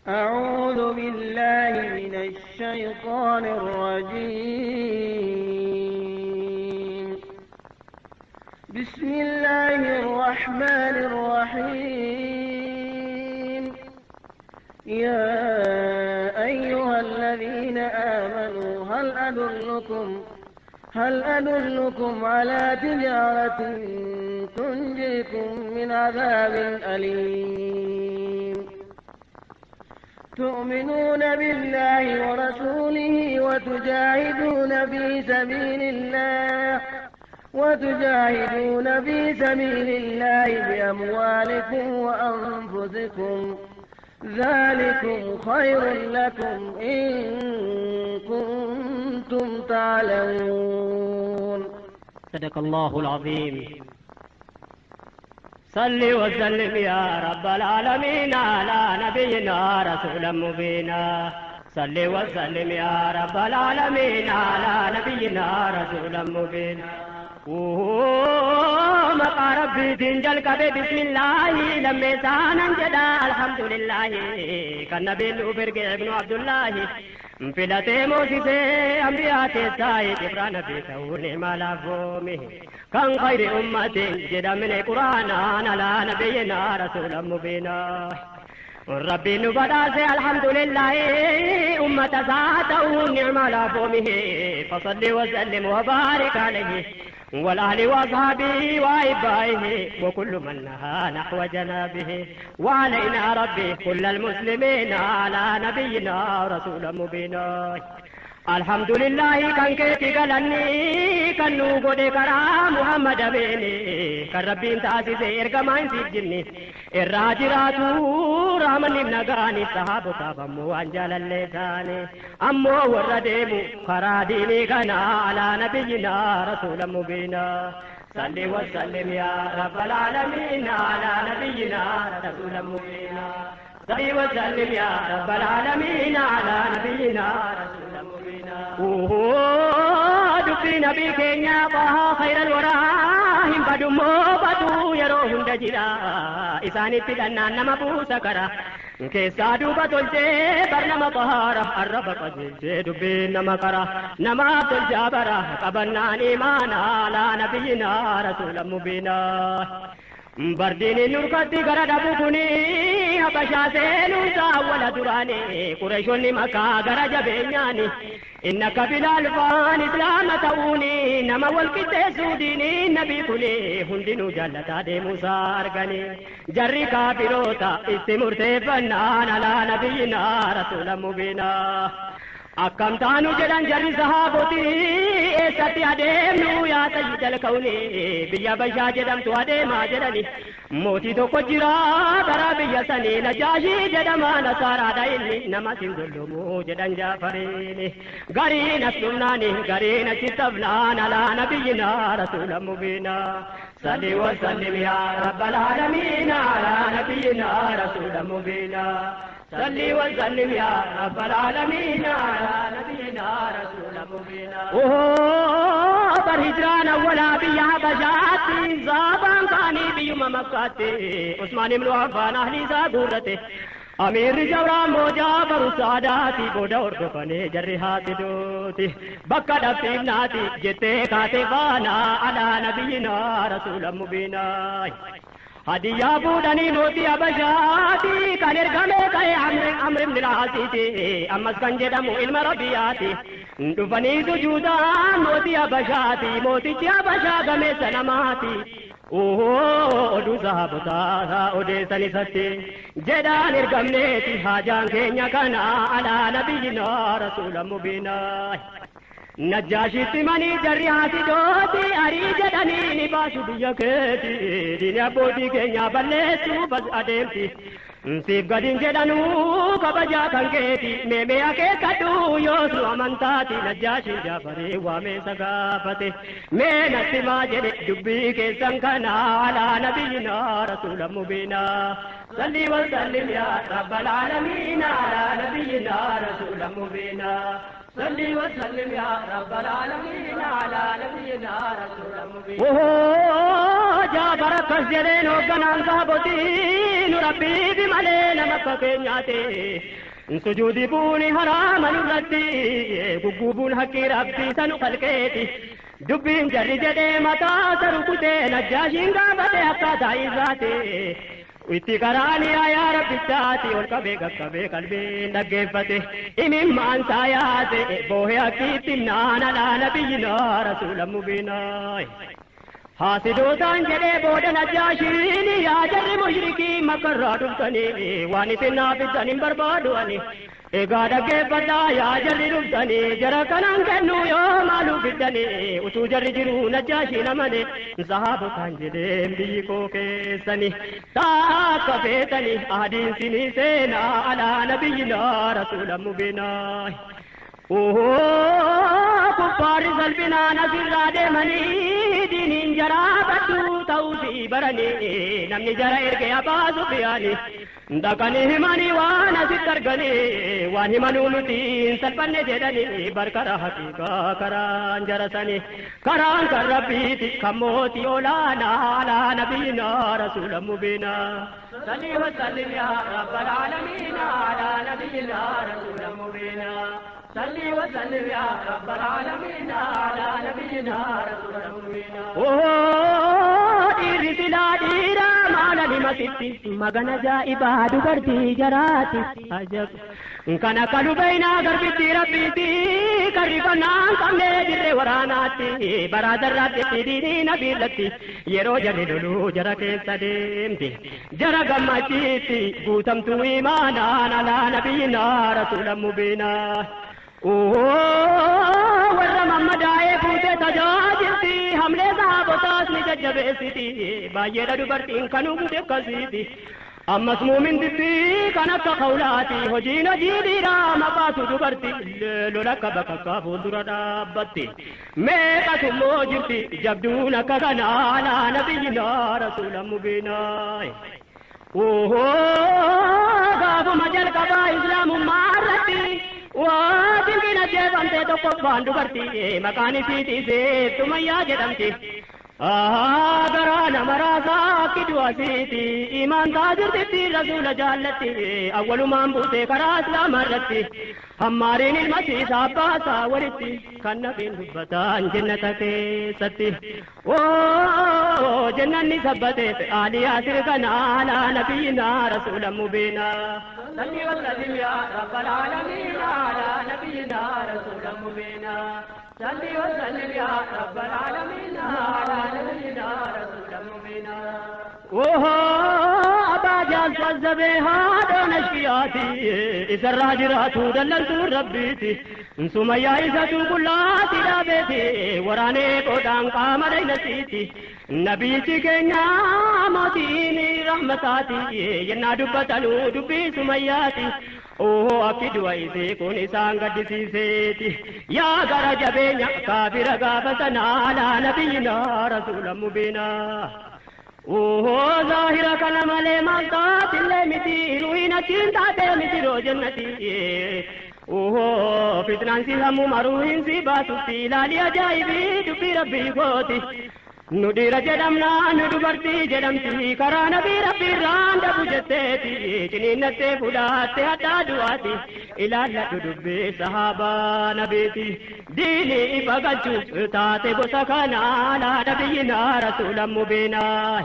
أعوذ بالله من الشيطان الرجيم. بسم الله الرحمن الرحيم. يا أيها الذين آمنوا هل أدلكم على تجارة تنجيكم من عذاب أليم. تؤمنون بالله ورسوله وتجاهدون في سبيل الله بأموالكم وأنفسكم، ذلكم خير لكم إن كنتم تعلمون. صدق الله العظيم. صل وسلم يا رب العالمين على نبينا رسولا مبينا. صل وسلم يا رب العالمين على نبينا رسولا مبينا. مقا ربي تنجل كبه بسم الله لما سانا جدا الحمد لله كان نبي الأبرق ابن عبد الله فلتي موسيسي أنبياء تساي كبرى نبي توني ملافومه كان خير أمة جدا من القرآن على نبينا رسولا مبينا. ربي نبدأ الحمد لله أمة ذاته نعم لافومه فصل وسلم وبارك عليه والأهل وأصحابه وأحبائه وكل من نهى نحو جنابه وعلينا ربي كل المسلمين على نبينا رسولا مبينا. الحمد لله كان كيتي قالني كان نوغو كرا محمد بيني كان ربي انت إرقمان سيجني الراجراتو رحمن نغاني صحابة تابمو أنجل اللساني أمو ورديمو خراديني كان على نبينا رسولا مبينا. صل وسلم يا رب العالمين على نبينا رسولا مبينا. صل وسلم يا رب العالمين على نبينا رسولا مبينا. دبي نبي كينيا طه خير الورى هم بدو مو بدو يروهم دجلا إساني تلنا نما بوسا كرا كيسا دوبا تلجي برنما طهارة الرب قجلجي دبي نما كرا نما تلجا برا قبلنا إيمانا على نبينا رسولا مبينا. برديني نوركتي غرا دبوكني حبشا سينوسا ولا دراني قريشوني مكة غرا جبينياني إنك بلال فان إسلام توني نما والكتسو ديني نبي كني هندنو جلتا دي موسى أرغني جري كافروتا استمرتي فنان على نبينا رسولا مبينا. أكم تانو جدن جري صحابتي إستي أدمنو يا سيد الكوني بيا بشا جدم تو أدما جدني موتي تو كجرا ترى بيا سني نجاشي جدما نصارى دايني نما سندلمو جدن جعفريني غرين أسلمناني غرين شتبنان على نبينا رسولا مبينا. صل وسلم يا رب العالمين على نبينا رسولا مبينا. صل وسلم يا رب العالمين على نبينا رسولا مبينا. بر هجران ولا بيا بجاتي زابان كاني بيوم مكاتي عثمان بن عفان أهلي زابورته أمير جورا موجا برو ساداتي بودا أردفني جرحاتي دوتي بكا دفناتي جتي كاتي وانا على نبينا رسولا مبينا. هدية بودني موتي أبشاتي كان إرقامي كي عمر من العاسيتي أمس كان جدمو علم ربياتي دفني سجودا موتي أبشاتي موتي أبشا غمي سلاماتي أوه أدو صحابتا أودي سني جدان إرقامنيتي حاجان كينيا كان على نبينا رسولا مبينا. نجاشي تمني جرياتي دوتي أري جدني نباسو بيا كيتي دنيا بودي كينيا بلسو بس أدمتي سيف قدين جدنو كبجا كنكيتي ميمي أكي كدو يوسو أمنتاتي نجاشي جعفري وامي سقافتي مينا سما جدي دبي كيسان كان على نبينا رسولا مبينا. صل وسلم يا رب العالمين على نبينا رسول مبينا. صل وسلم يا رب العالمين على نبينا رسول مبين. جابر كزيرين وغنان صحابتين ربي بمالنا مكة كينياتي سجودي بوني حرام نردي غغوبون حقي ربي سنو خلقيتي دبين جري جدي متا سركوتي نجاشين غابتي حقا دايزاتي itti karaani yaa rabbichaati ol qabee qaqqabee qalbiin dhaggeeffate imimmaan saayaate boohee akkiitti naana laana biyyinaa rasuula mubiinaa. Haasidootaan jedhee booda najaashiin yaa jarri mushrikii makkarraa dhuftanii waan isin naaf ittan hin barbaadu ani. Egaa dhaggeeffadhaa yaa jarri dhuftanii jara kanaan kennu yoo maaluu fiddanii utuu jarri jiruu najaashiin amane sahaabotaan jedheen biyyi koo keessanii taakka feetanii adiin sinii seenaa alaa nabiyyinaa rasuula mubiinaa. Kuffaarri salphinaan asirraa deemanii diiniin jaraa badduu ta'uusii baranii namni jara erge Abbaa Sufiyaanii dhaqanii himanii waan asitti arganii waan himanuu nuti hin salphanne jedhanii barkara haqiiqaa karaan jarasanii karaan kan rabbiiti kan mootii olaanaa alaa nabiyyinaa rasuula mubiinaa. صل وسلم يا رب العالمين على نبينا رسول مبينا. صل وسلم يا رب العالمين على نبينا رسول مبينا. dhiirri silaa dhiira maala limasitti magana jaa'ibaa dubartii jaraati ajab kan akka lubaynaa garbitti rabbiiti kan rifannaan qabnee dirree waraanaatti baraa darraatti diinii nabiirratti yeroo jarri loluu jara keessa deemti jara gammachiitti guutamtuu imaanaan alaa nabiyyinaa rasuula mubiinaa. Warra mammadaa'ee fuutee tajaajilti hamlee sahaabotaas ni jajjabeessiti baay'eedha dubartiin kan humte akkasiiti. Ammas muumintittii kan akka qawlaati hojiin hojii dhiiraa maqaatu dubartii lola akka bakakkaa fuuldura dhaabbatti. Meeqatu immoo jirti jabduun akka kanaa alaa nabiyyinaa rasuula mubiinaa. Gaafuma jalqabaa islaamummaa irratti waa dinqina jeefamtee tokkoffaan dubartii maqaan isiitii Seettumayyaa jedhamti. Garaa nama raasaa akki du'asiiti imaan taajirtitti rasuula jaallatti awwalumaan buutee karaa islaamaa irratti hammaariin ilma siisaa abbaasaa walitti kan nabiin dubbataan jennata keessatti. Jennanni sabbateef aaliyaa sirkanaa alaa nabiyyinaa rasuula mubiinaa. صل وسلم يا رب العالمين على نبينا رسول مبينا. صل وسلم يا رب العالمين على نبينا رسول مبينا. أبا جاز والزبيها دون أشكياتي إذا الراجرات دللت ربيتي سميا إذا كلاتي دابتي وراني قدام قام دينتي نبي كينيا موتيني رحمتاتي ينا دبتلو دبي سمياتي akki du'a isii kun isaan gaddisiiseeti yaa gara jabeenya kaafira gaafa sanaa alaa nabiyyinaa rasuula mubiinaa. Zaahira kana malee maal taatillee miti ruhiin achiin taatee miti roo jennati. Fitnaan si hammuma ruhiin si baasutti ilaali ajaa'ibii dubbii rabbii kooti. Nu dhiira jedhamna nu dubartii jedhamti karaa nabii rabbiirraan dabu jetteeti ciniinnattee fudhaatte hadhaa du'aati ilaalladhu dubbii sahaabaa nabiiti diinii ifa galchuuf taate gosa kanaa alaa nabiyyinaa rasuula mubiinaa.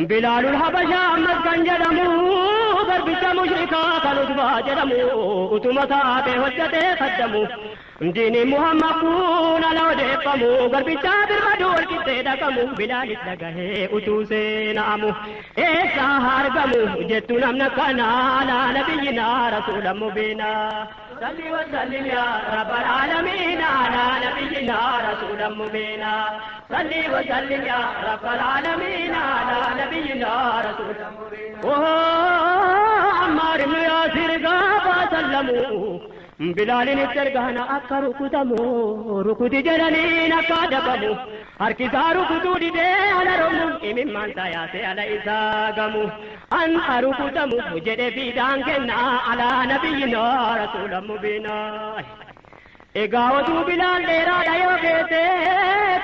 Bilaalul Habashaa ammas kan jedhamu garbicha mushrikaa kan utbaa jedhamu utuma taatee hojjetee kaddamu. Diinii Muhammad kun ala odeeffamu garbicha birmaduu wal qixxee dhaqamu Bilaalis dhagahee utuu seenaamu eessaa argamu jettu namna kanaa alaa nabiyyinaa rasuula mubiinaa. صل وسلم يا رب العالمين على نبينا رسولا مبينا. صل وسلم يا رب العالمين على نبينا رسولا مبينا. عمار بن ياسر غاب سلموا Bilaalin itti ergaana akka rukutamu rukuti jedhaniin akka adabamu harkisaa rukutuu didee ala romu imimmaan yaasee ala isaa gamu an rukutamu jedhe fiidaan kennaa alaa nabiyyinaa rasuula mubiinaa. Egaa oduu Bilaal dheeraadha yoo feete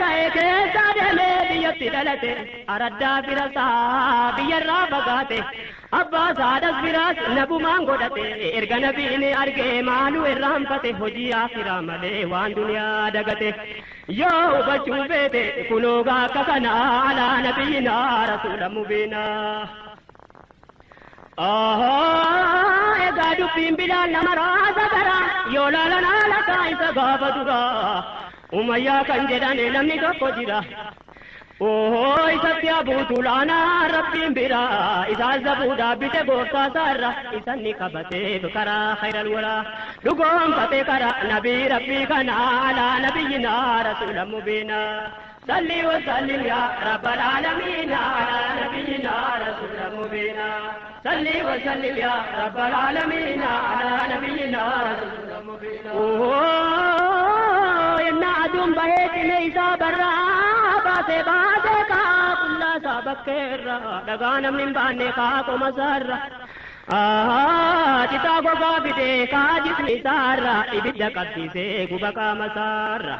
ka'ee keessa deemee biyyatti dhalate araddaa firasaa biyyarraa fagaate abbaa saadhas biraas nabumaan godhate erga nabiin argee maaluu irraanfate hojii akhiraa malee waan duniyaa dagate yoo hubachuu feete kunoo akka kanaa alaa nabiyyinaa rasuula mubiinaa. Egaa dubbiin Bilaal nama raasa gara yoo laalan haala isa gaafa dura Umayyaa kan jedhan namni tokko jira. Isatti abuutu laanaa rabbiin bira isaan zabuudhaa bite gooftaa isaarra isan ni qabatee karaa khayral waraa dhugoonfatee karaa nabii rabbii kanaa alaa nabiyyinaa rasuula mubiinaa. صلي وسلم يا رب العالمين على نبينا رسول مبينا صلي وسلم يا رب العالمين على نبينا رسول مبينا. إن عدم بهيت ليس برا باسه باسه كا كل سبكرا دغانا من بانه كا كمسر citaa gogaa fidee kaa jismi isaarra ibidda qabsiisee guba qaama isaarra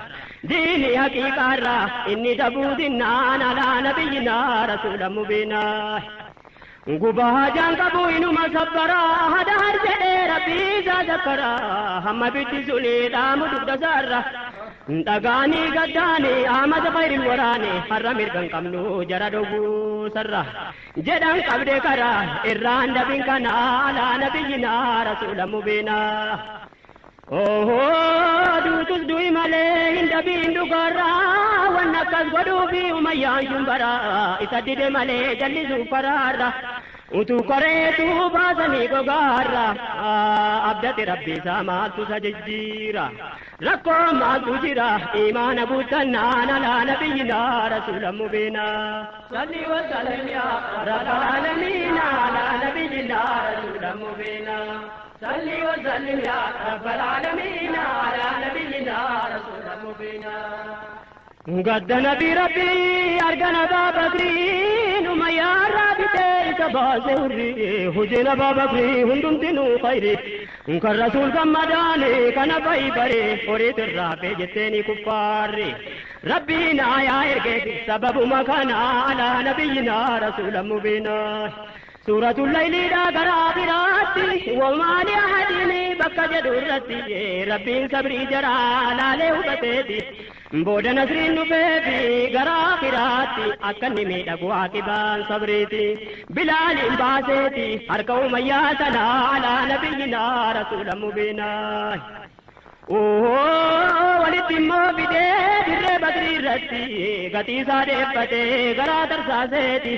diini haqiiqaarra inni dabuu dinnaan alaa nabiyyinaa rasuula mubiinaa. Gubaa hajaan qabu inuma sabbaraa hada har jedhee rabbii isaa zakkaraa hamma bitti suni dhaamu dugda isaarra. Dhagaanii gaddaanii ahmad khayril waraane har'a mirga hin qabnu jara dhowwuu sarra jedhan qabde karaa irraan dabin kanaa alaa nabiyyinaa rasuula mubiinaa. Duutus du'i malee hin dabiin dhugaarraa waan akkas godhuufi umayyaan shumbaraa isa dide malee jallisuuf karaarra. Utuu koreetu baasanii gogaarra abdate rabbi isaa maaltu isa jijjiira rakkoo maaltu jira imaana guuttannaan alaa nabiyyinaa rasuula mubiinaa. Salli wasallim yaa rabbal aalamiin alaa nabiyyinaa rasuula mubiinaa. صلي وسلم يا رب العالمين على نبينا رسول مبينا. قد نبي ربي أرجنا بابا بكرين وما يا ربي تبازوري هجنا بابا بكري هندم دينو خيري كالرسول كما داني كان بايبري أريد الرابي جتني كفاري ربنا يا إرجع سبب ما كان على نبينا رسول مبينا. سورة الليل لا قرابراتي وما لأحد بك جدرتي ربي صبري جرى لا له بتيتي بود نصر نفيفي قرابراتي أكني ميدك عاقبان صبريتي بلال باسيتي حركو مياتنا على نبينا رسول مبينا. Walitti immoo fidee dirree badrii irratti gatii isaa deeffatee garaa tarsaaseeti.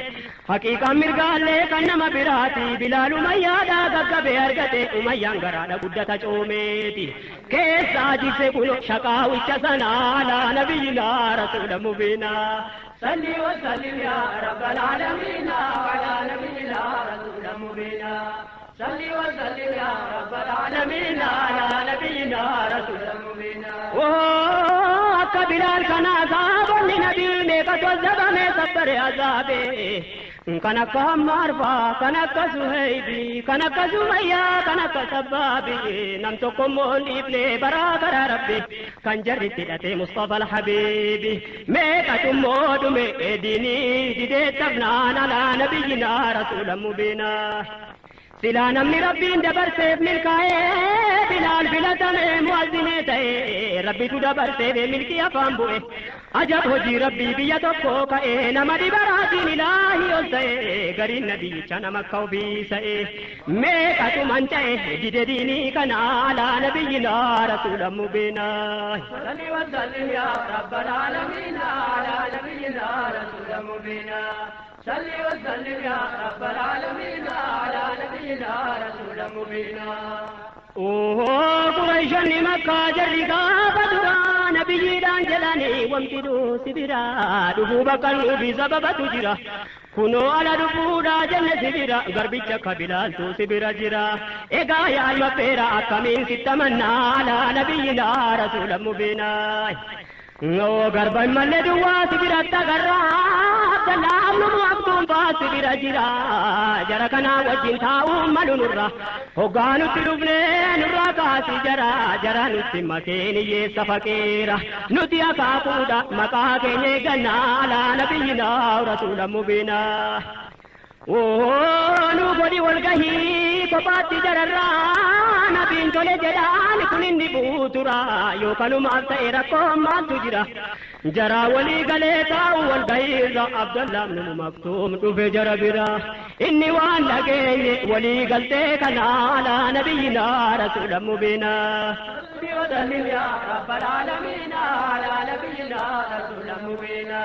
Haqiiqaan mirgaallee kan nama biraati Bilaal umayyaadhaa gaggabee argate umayyaan garaadha guddata coomeeti. Keessaa jigse kun shaqaawicha sanaa alaa nabiyyinaa rasuula mubiinaa. صلي وسلم يا رب العالمين على نبينا رسول مبينا. صلي وسلم يا رب العالمين على نبينا رسول مبينا. akka Bilaal kana azaabonni nabii meeqatu azabame sabbare azaabe kan akka Ammaar faa kan akka Suhaybi kan akka Sumayyaa kan akka Sabbaabi nam tokko immoo hin dhiifne baraa karaa Rabbi kan jarri itti hidhate Mustafa al-Habiibi meeqatu immoo dhume diinii didee tafnaan alaa nabiyyinaa rasuula mubiinaa. Silaa namni rabbiin dabarseef milkaa'ee Bilaal filatamee mu'azzinee ta'ee rabbitu dabarseef milkii afaan bu'e ajab hojii rabbii biyya tokko ka'ee nama dhibaraatiin ilaahii ol ta'e gariin nabiyyicha nama akka ofiisa'e meeqatu manca'e dide diinii kana alaa nabiyyinaa rasuula mubiinaa. صلي وسلم يا رب العالمين على نبينا رسول مبينا. صلي وسلم يا رب العالمين على نبينا رسول مبينا. قريشا مكة جري gaafa duraa Nabiyyiidhaan jedhanii wanti sibira dhufuu bakka nuufi sababatu jira. Kunoo ala dhufuudhaa jenne sibira garbicha akka Bilaaltu sibira jira. Egaa yaa ilma feera akkamiin sitti amannaa alaa nabiyyinaa rasuula mubiinaa. Noo garba hin malle duwwaa sibiratti agarraa Abdallaa ibnu Maktuum faa sibira jira. Jara kanaa wajjin taa'uun malu nurra hoggaa nutti dhufnee nurraa kaasi jara jara nutti makeen hiyyeessa faqiira. Nuti akaakuudha maqaa keenya eeggannaa alaa nabiyyinaa rasuula mubiinaa. Nu godhi walgahii kophaatti jararraa nabiin tole jedhaan kun inni buutura yoo kanumaaf ta'e rakkoon maaltu jira. Jara walii galee taa'u walgahiirra Abdallaa ibnu Maktuum dhufe jara bira. Inni waan dhageenye walii galtee kana alaa nabiyyinaa rasuula mubiinaa. وسلم يا رب العالمين على نبينا رسول مبينا.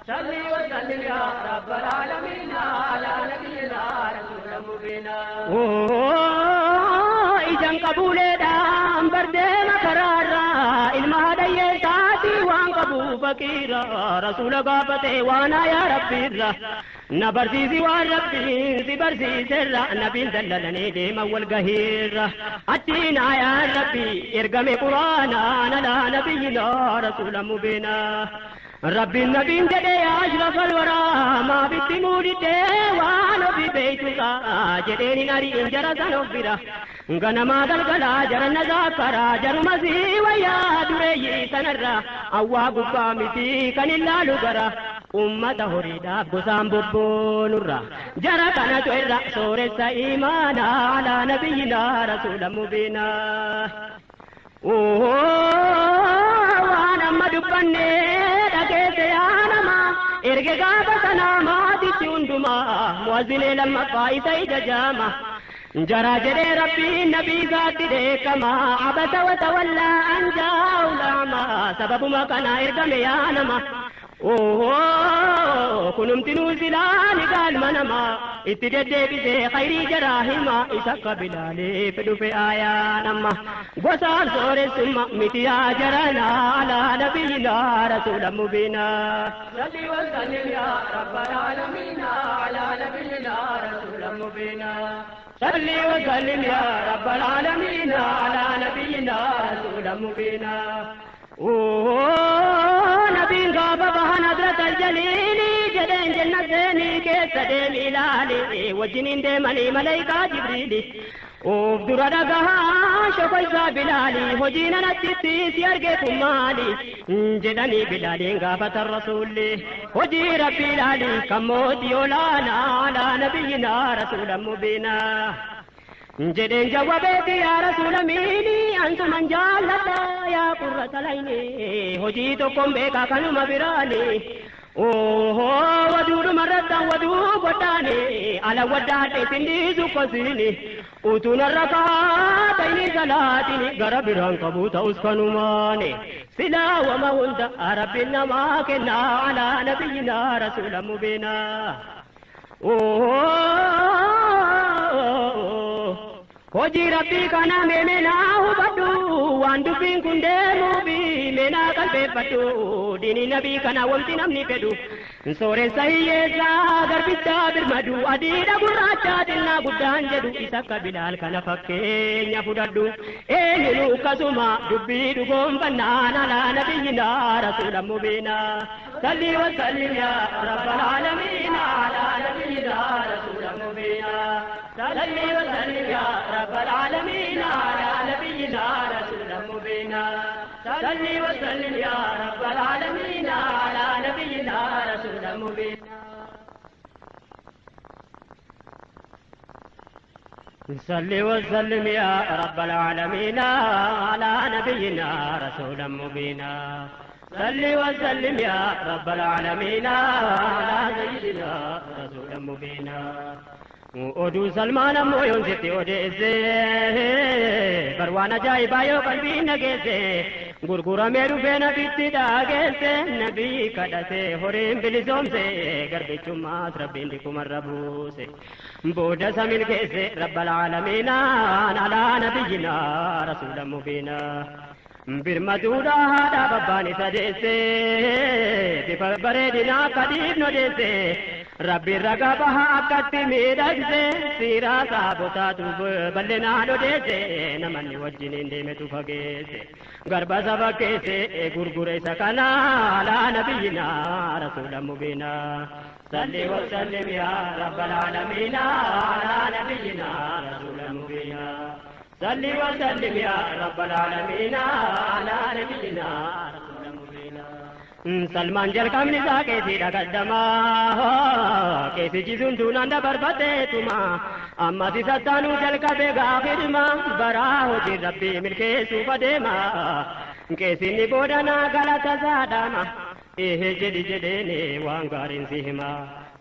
صل وسلم يا رب العالمين على نبينا رسول مبينا. Ijaan qabuuleedhaan bardeema karaarraa ilma haadhayyee isaatii waan qabu faqiira rasuula gaafate waan yaa rabbiirra na barsiisi waan rabbiin si barsiiserra nabiin dallalanii deeman wal gahiirra achiin ayaan rabbi ergame quraanaan alaa nabiyyinaa rasuula mubiinaa. Rabbiin nabiin jedhee yaa ashrafal waraa maafitti muudidhee waan ofii beeytusaa jedheen hin ari'in jara san of bira. Ganamaa galgalaa jara na zaakkaraa jaruma sii wayyaa dureeyyii sanarra awwaa gubbaa miti kan hin laalu gara. Ummata horiidhaaf gosaan bobboonurra jara kanatu irra sooressa imaanaa alaa nabiyyinaa rasuula mubiinaa. Waan amma dubbannee dhageesse yaa nama erga gaafa sanaa maatitti hundumaa mu'azzinee lammaffaa isa ija jaama. Jara jedhee rabbiin nabii isaatti dheekkama abasa watawallaa an jaa'u lama sababuma kana ergame yaa nama. Kunumtinuu silaa ni galma nama itti deddeebisee khayrii jaraa hima isa akka Bilaaliif dhufe ayaan amma gosaan sooressumma miti yaa jaranaa alaa nabiyyinaa rasuula mubiinaa. صل وسلم يا رب العالمين على نبينا رسول مبينا. صل وسلم يا رب العالمين على نبينا رسول مبينا. Nabiin gaafa bahan hadrata aljaliili jedheen jenna seenii keessa deemi ilaali wajjiniin deemanii malaayikaa Jibriili. Of dura dhagahaa shoko isaa Bilaali hojiin anattitti si arge kun maali jedhanii Bilaaliin gaafatan rasuulli. Hojii rabbi ilaali kan mootii olaanaa alaa nabiyyinaa rasuula mubiinaa. Jedheen jawwabeeti yaa rasuula miini ansuman jaalladha yaa qurrata layni hojii tokkoon beekaa kanuma biraani. Waduudhuma irrattan waduu godhaani ala waddaadhe sindiisu kosiini utuun irra kaatayni salaatini gara biraan qabu ta'us kanumaani. Silaa wama hunda rabbiin namaa kennaa alaa nabiyyinaa rasuula mubiinaa. Hojii rabbii kana meemenaa hubadhu waan dubbiin kun deemuufi meenaa qalbeeffadhu diinii nabii kana wanti namni fedhu sooressa hiyyeessaa garbichaa birmadu adiidha gurraachaa xinnaa guddaan jedhu isa akka Bilaal kana fakkeenya fudhadhu eenyunu akkasuma dubbii dhugoonfannaan alaa nabiyyinaa rasuula mubiinaa. صل وسلم يا رب العالمين على نبينا رسول مبينا. صل وسلم يا رب العالمين على نبينا رسول مبينا. صل وسلم يا رب العالمين على نبينا رسول مبينا. صل وسلم يا رب العالمين على نبينا رسولا مبينا. صل وسلم يا رب العالمين على سيدنا رسولا مبينا. Oduu Salmaan ammoo yoon sitti odeesse barwaan ajaa'ibaa yoo qalbiin dhageesse gurguramee dhufee nabitti dhageesse nabii kadhate horiin bilisoomse garbichummaas rabbiin dhikumarra buuse booda isa milkeesse rabbal aalamiinaan alaa nabiyyinaa rasuula mubiinaa. Birmaduudha haadha babbaan isa deesse bifa bareedinaa kadiif no deesse Rabbiin ragaa baha akkatti miidhagse siiraa saabotaatu bal'inaan odeesse namanni wajjiniin deemetu fageesse garba saba keesse gurgure isa kana alaa nabiyyinaa rasuula mubiinaa. صل وسلم يا رب العالمين على نبينا رسول مبينا صل وسلم يا رب العالمين على نبينا رسول مبينا. سلمان jalqabni isaa keessiidha qaddamaa keessichi sun duunaan dabarfateetuma ammas isattaanuu jalqabe gaafidhuma baraa hojii rabbii milkeessuuf adeema keessinni boodanaa galata saadhama ehe jedhi jedheeni waan gaariin si hima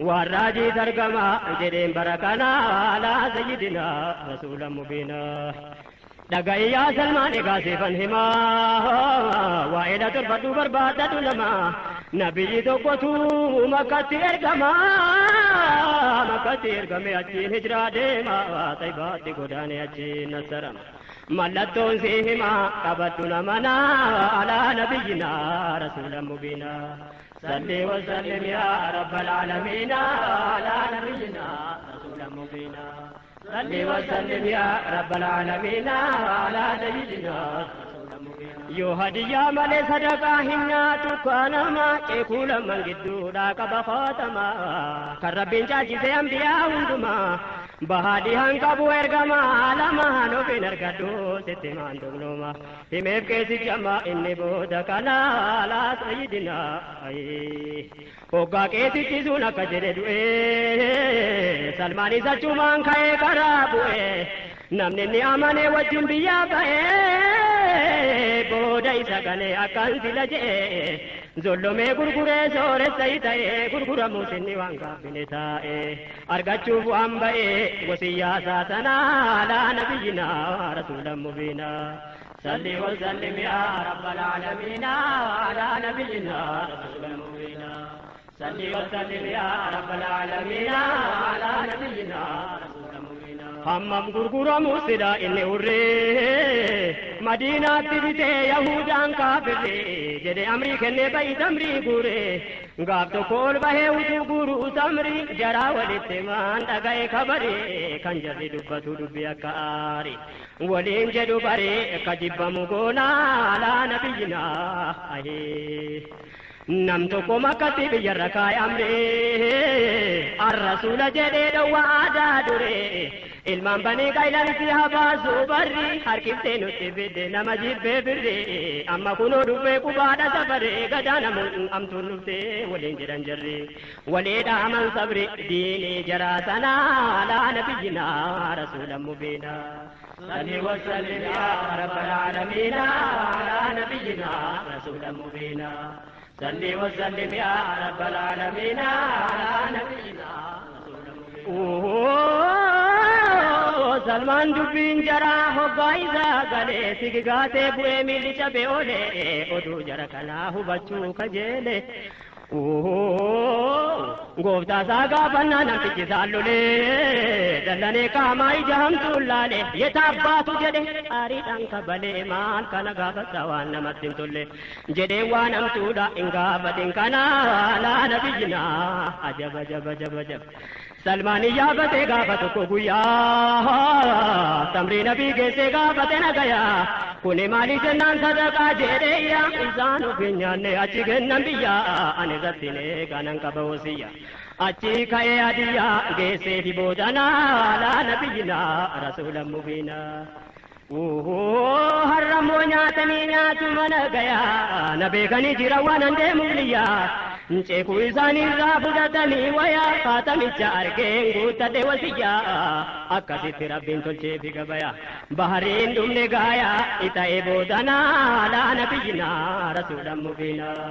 waan raajii sargama jedheen bara kanaa alaa sayyidinaa rasuula mubiinaa. Dhaga'i yaa Salmaan egaa siifan himaa waa'ee tolfadhu barbaadadhu nama nabiyyi tokkotu makkatti ergama makkatti ergame achiin hijiraa deema taybaatti godaane achiin nasarama mallattoon si himaa qabadhu namana alaa nabiyyinaa rasuula mubiinaa. صل وسلم يا رب العالمين على نبينا رسول مبينا صل وسلم يا رب العالمين على نبينا رسول مبينا. yoo hadiyyaa malee sadaqaa hin nyaatu kanama ceekuu lamman gidduudhaa qaba faatama kan rabbiin caalchise ambiyaa hundumaa bahaadhihaan qabu ergamaa lamaan ofiin argadhu sitti maan dugluma himeef keessichi amma inni booda kana alaa sayyidinaa. Hoggaa keessichi sun akka jedhe du'ee Salmaan isa cumaan ka'ee karaa bu'ee namni inni amane wajjin biyyaa ba'ee booda isa galee akkan sila je'ee zollomee gurguree sooressa ta'ee gurguramuus inni waan gaabbine taa'ee argachuuf waan ba'ee gosiyyaa isaa sanaa alaa nabiyyinaa rasuula mubiinaa. صل وسلم يا رب العالمين على نبينا رسول مبينا صل وسلم يا رب العالمين على نبينا رسول مبينا. hammam gurguramu sida inni hurree madiinaatti bitee yahudaan kaafirree jedhe amrii kennee ba'i tamrii guuree gaaf tokko ol bahee utuu guuruu tamrii jaraa walitti maan dhaga'e kabaree kan jarri dubbatu dubbi akka aari waliin jedhu baree akka jibbamu goonaa alaa nabiyyinaa. Nam tokko makkatti biyyarra kaayamree arrasuula jedhee dhowwa aadaa duree ilmaan banii qaylansi habaasuu barri harkiftee nutti fidde nama jibbee birree amma kunoo dhuffee qubaadha safaree gadaa namoonni amtuun dhuftee waliin jedhan jarri walii dhaaman sabri diinii jaraa sanaa alaa nabiyyinaa rasuula mubiinaa. صل وسلم يا رب العالمين على نبينا رسول مبينا صل وسلم يا رب العالمين على نبينا رسول مبينا. Salmaan dubbiin jaraa hoggaa isaa galee sigigaatee bu'ee miilli cabee oolee oduu jara kanaa hubachuu kajeele. Gooftaa isaa gaafannaa namtichi isaan lolee dallanee qaamaa ija hamtuun laale yetaa abbaatu jedhe aariidhaan kabalee maal kana gaafata waan namatti hin tolle jedhee waan hamtuudha hin gaafatin kana alaa nabiyyinaa ajab ajab ajab ajab. Salmaan yaabatee gaafa tokko guyyaa tamrii nabii geessee gaafate nagayaa kuni maali jennaan sadaqaa jedheeyya isaan of hin nyaanne achi kennan biyyaa ani irratti kanan qaba wasiyya achi ka'ee adiyyaa geessee fi boodanaa alaa nabiyyinaa rasuula mubiinaa. Har'ammoo nyaatanii nyaatu mana gayaa na beekanii jira waan an deemuuf liyyaa ceekuu isaanii irraa fudhatanii wayaa faatamicha argeen guuttadhe wasiyyaa akkasitti rabbiin tolchee fi gabaya bahariin dhumne gaayaa ita'ee boodanaa alaa nabiyyinaa rasuula mubiinaa.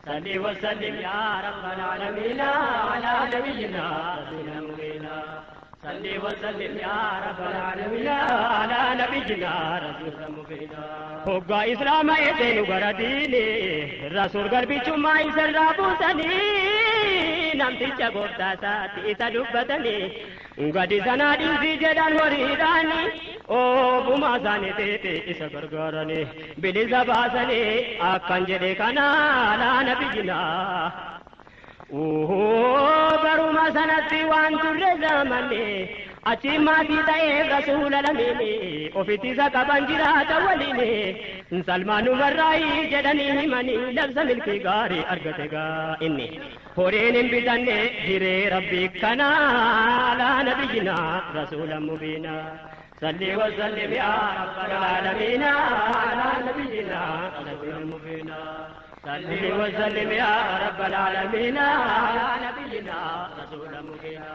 صل وسلم يا رب العالمين على نبينا رسول مبينا صل وسلم يا رب العالمين على نبينا رسول مبينا. hoggaa islaama eeseenu gara diini rasuul garbichummaa isarraa buusanii namticha gooftaa isaatti isa dubbatanii gadi sanaa dhiisii jedhan horiidhaani Oofuma isaaniitiif isa gargaaranii bilisa baasanii akkan jedhe kanaa laana biyyinaa. Baruma sanatti waan turre zamanne achi maatii ta'eef rasuula lamiini ofitti isa qaban jiraata waliini Salmaanu barraayii jedhanii himanii labsa milkii gaarii argate gaa inni horiin hin bitanne hiree rabbii kanaa laana biyyinaa rasuula mubiinaa. صلي وسلم يا رب العالمين على نبينا رسول مبينا صلي وسلم يا رب العالمين على نبينا رسول مبينا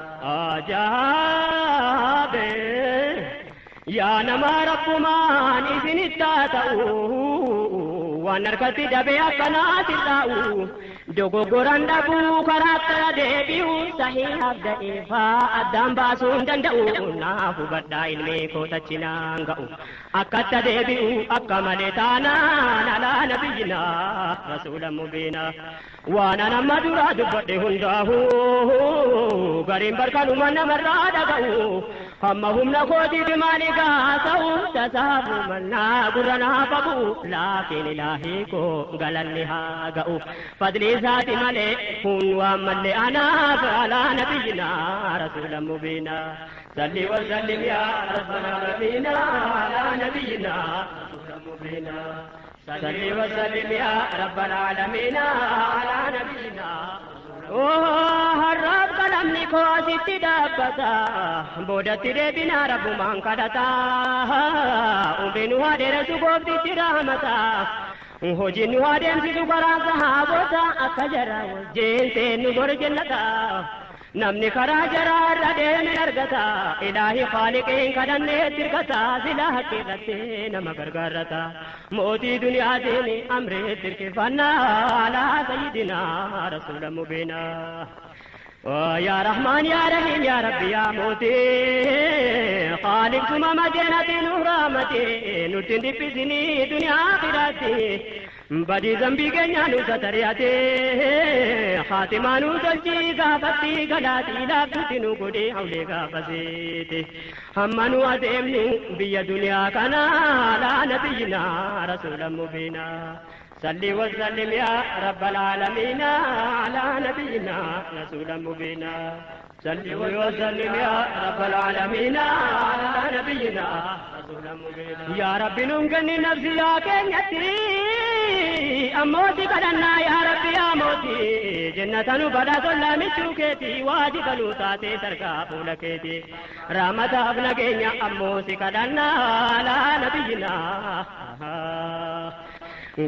أجاب يا نما رب ما إذن التاتو ونركت دبي أكنات التاو dogogoran dhabuu karaa deebi'u sahihaaf da'eefaa addaan baasuu hin danda'u naaf hubadhaa ilmee kootachinaan ga'u akkatta deebi'u akka malee taanaan alaa nabiyyinaa rasuula mubiinaa waan an amma duraa dubbadhe hundaa'u gariin barkanuma namarraa dhaga'u hamma humna kootiif maali gaasa'u tasaafu mannaa gurra naaf qabu laakiin ilaahii koo galanni haa ga'u fadli isaati malee kun waan malle anaaf alaa nabiyyinaa rasuula mubiinaa salli wasallim yaa rabbal aalamiina alaa nabiyyinaa rasuula mubiinaa salli wasallim yaa rabbal aalamiina alaa nabiyyinaa. Harraaf qalamni koo asitti dhaabbata boodatti deebinaa rabbumaan kadhata umriin nu haa dheeressu gooftichi rahmata hojiin nu haa deemsisu karaa sahaabota akka jara wajjin seennu gor jennata namni karaa jaraa irra deeme argata ilaahi khaaliqiin kadhannee tirkata silaa haqqi nama gargaarrata mootii duniyaatiin amree tirkifannaa alaa sayyidinaa rasuula mubiinaa. يا رحمن يا رحيم يا ربي يا موتي خالق ثم مجنتي نورامتي نتندي بسني دنيا آخرتي بدي ذنبي كنيا نسترياتي خاتمة نوتلجي غافتي غلاتي لافتي نقولي حولي غافتي هم نوازمني بيا دنيا كنا لا نبينا رسول مبينا صلي وسلم يا رب العالمين على نبينا رسول مبينا صلي وسلم يا رب العالمين على نبينا رسول مبينا يا رب ننقني نفسي يا كنيتي أموتي قدنا يا ربي يا موتي جنة بلا سلام شوكتي واجب لوتاتي سركا فولكتي رحمة أبنكينيا أموتي قدنا على نبينا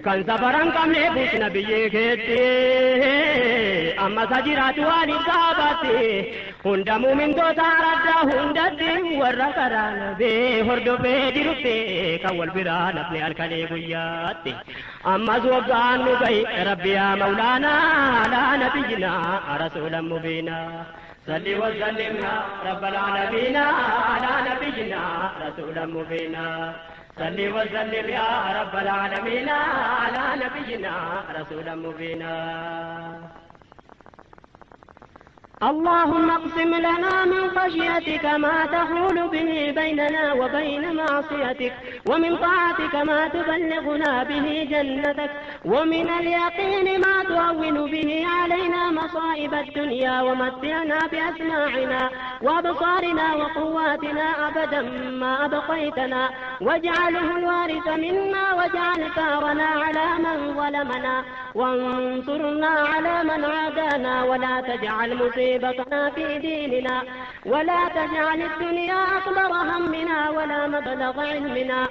kan safaran qabne busna biyyee keetti amma isa jiraatu waan ibsaabaatti hunda muumintoota araddaa hundatti warra karaa nabee hordofee jirutti kan wal biraa nafne halkanee guyyaatti ammas waggaan nu gahi rabbi yaa mawlaanaa laa nabiyyinaa rasuulan mubiinaa صلي وسلم يا رب العالمين على نبينا رسولا مبينا صلي وسلم يا رب العالمين على نبينا رسولا مبينا. اللهم اقسم لنا من خشيتك ما تحول به بيننا وبين معصيتك، ومن طاعتك ما تبلغنا به جنتك، ومن اليقين ما تهون به علينا مصائب الدنيا، ومتعنا بأسماعنا وأبصارنا وقواتنا أبدا ما أبقيتنا، واجعله الوارث منا، واجعل ثارنا على من ظلمنا، وانصرنا على من عادانا، ولا تجعل مصيبتنا في ديننا، ولا تجعل الدنيا أكبر همنا ولا مبلغ علمنا،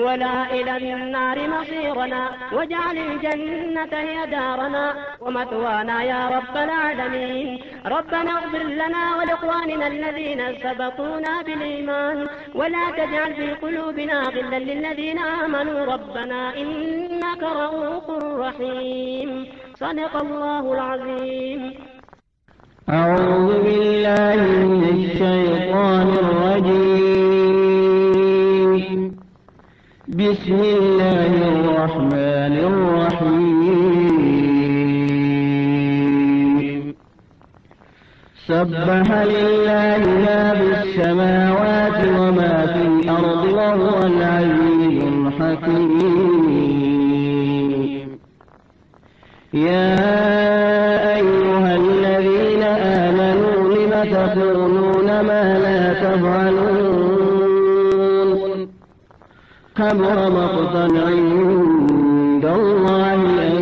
ولا إلى النار مصيرنا، واجعل الجنة هي دارنا ومثوانا يا رب العالمين. ربنا اغفر لنا ولإخواننا الذين سبقونا بالإيمان، ولا تجعل في قلوبنا غلا للذين آمنوا، ربنا إنك رؤوف رحيم. صدق الله العظيم. أعوذ بالله من الشيطان الرجيم. بسم الله الرحمن الرحيم. سبح لله ما في السماوات وما في الأرض الأرض وهو العزيز الحكيم. يا أيها الذين آمنوا لم تقولون ما لا تفعلون؟ كبر مقتا عند الله أن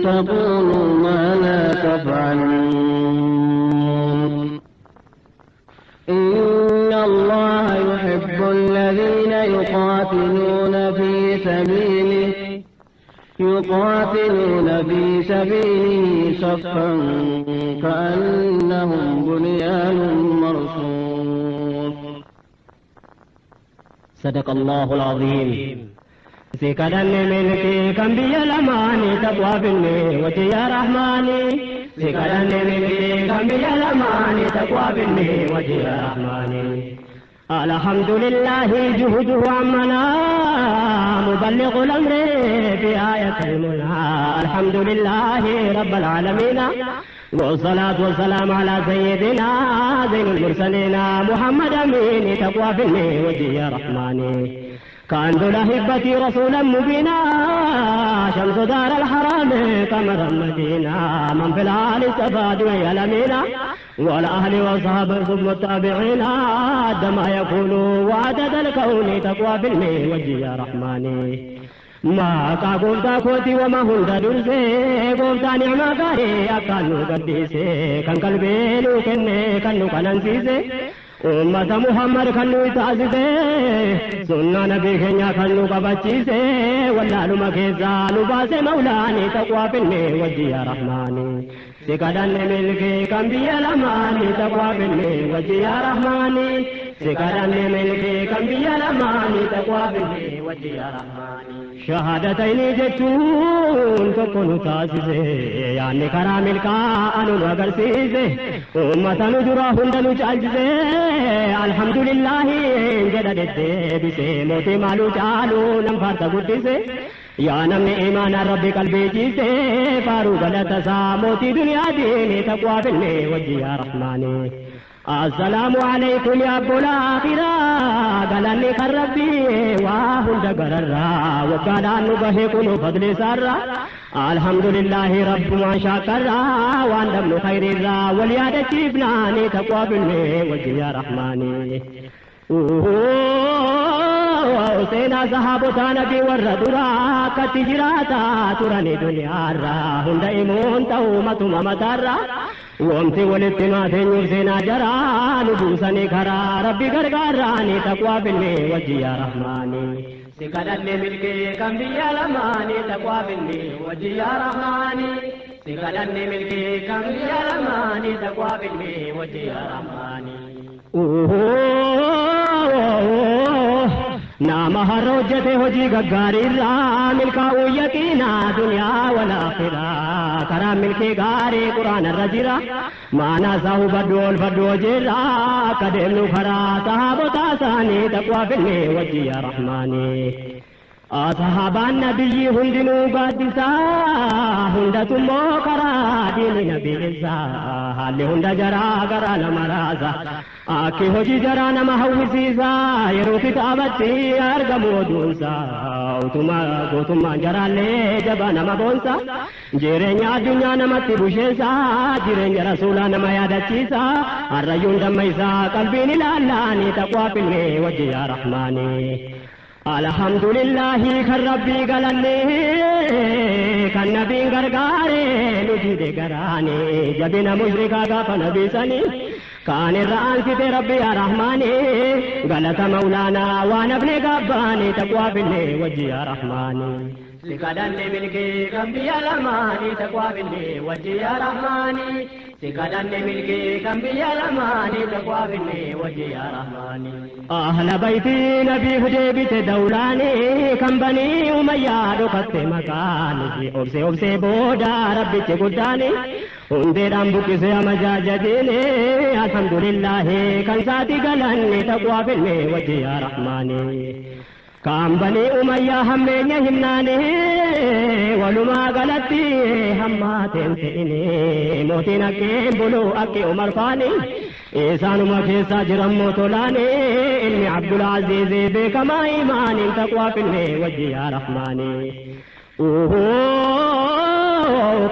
تقولوا ما لا تفعلون. إن الله يحب الذين يقاتلون في سبيله صفا كأنهم بنيان مرصوص. صدق الله العظيم. سكرن ملكي كم بيا لماني تقوى بالني وجه يا رحماني. سكرن ملكي كم بيا لماني تقوى بالني وجه يا رحماني. الحمد لله جهده عمنا مبلغ الأمر في آية المنى. الحمد لله رب العالمين والصلاة والسلام على سيدنا زين المرسلين محمد أمين تقوى بالني وجه يا رحماني. كان ذو الأحبة رسولا مبينا شمس دار الحرام قمر المدينة من في العالي استفاد ويلمينا والأهل وأصحاب ثم التابعين ما يكون وعدد الكون تقوى بالني وجه يا رحماني. ما قلت كوتي وما هند درسي قلت نعم غاري أكانو قديسي كان قلبي لو كني كانو كننسيسي أمة محمد كانوا تعزيزي سنة نبي كنيا كانوا قبتشيسي ولا لما كيزا لباس مولاني تقوى بالني وجه يا رحماني. سكدن ملكي كم بيا لماني تقوى بالني وجه يا رحماني. سكدن ملكي كم بيا لماني تقوى بالني وجه يا رحماني. شهادتين جتون تكون تاسيسي يعني كرامل كانوا وغرسيسي أمة نجرا هندن جالجسي الحمد لله جدد بسي موتي مالو جالو نمفارت قدسي يا نمني إيمان ربي قلبي جيسي فارو غلطسا موتي دنيا ديني تقوى بالني وجه يا رحماني. السلام عليكم يا أبو الآخرة قالني خربي واهن دقرر وكان نبهي فضل سرا الحمد لله رب ما شاكر وان دم خير الرا والياد تشيبناني تقوى بالني وجه يا رحماني. سينا صحابة نبي والردرا كتجراتا تراني دنيا را هند إيمون تومة ممترا وامتي ولتما تنير سينا جرا نبوسني خرا ربي غرغراني تقوى بالني وجه يا رحماني. سكرن ملكي كم بيا لماني تقوى بالني وجه يا رحماني. سكرن ملكي كم بيا لماني تقوى بالني وجه يا رحماني. نام هروجته هجي غغاري را ملكا يقينا دنيا والآخرة كرا ملكي غاري قرآن الرجرا مانا ساو بدول فدو جرا كدمنو خرا صحابة تاساني تقوى بالني وجه يا رحماني. أصحاب النبي هندنو قدسا هندتمو كرا دين نبي إسا حال هند جرا غرا لمراسا آكي هجي جرا نما هوسيسا يرو كتابتي أرقمو دونسا وتما جرا لي جبا نما بونسا جيرين الدنيا نما تبوشيسا جيرين رسولا نما يادتشيسا الرجل دميسا قلبي نلالاني تقوى بالني وجه يا رحماني. الحمد لله خربي قالني كان نبي غرغاري نجي غراني جبنا مشركا غاف نبي سني كان الران في ربي يا رحماني غلط مولانا وانا ابن غباني تقوى بالني وجه يا رحماني. سكدن ملكي كم بيا لماني تقوى بالني وجه يا رحماني. سكدن ملكي كم بيا لماني تقوى بالني وجه يا رحماني. أهل بيتي نبي هدي دولاني كم بني أمية دخلت مكاني أبسي أبسي بودا ربي تقداني هندي رامبوكي سيما جاجديني الحمد لله كان ساتي قلني تقوى بالني وجه يا رحماني. كم بني أمية همين يهمناني ولما غلطي هما تنتيني موتينا كين بلو أكي عمر فاني Isaanuma keessa jiran mootolaani ilmi Abdul Aziz beekamaa imaaniin taqwaa finne wajji yaa Rahmaani.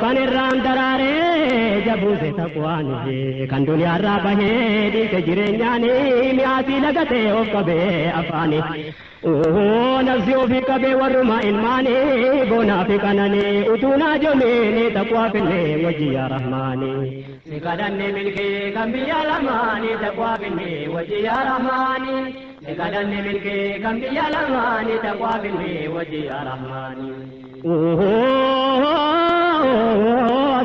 Kan irraan daraaree jabuuse taqwaani kan duniyaarraa bahee dhiise jireenyaani mi'aasii lagatee of qabee afaani. Nafsi ofii qabee warruma ilmaani boonaa fi qananii utuu naa jomiini taqwaa finne wajji yaa Rahmaani. Si kadhanne milkii kan biyya lamaanii taqwaa finne wajji yaa Rahmaani. Si kadhanne milkii kan biyya lamaanii taqwaa finne wajji yaa Rahmaani.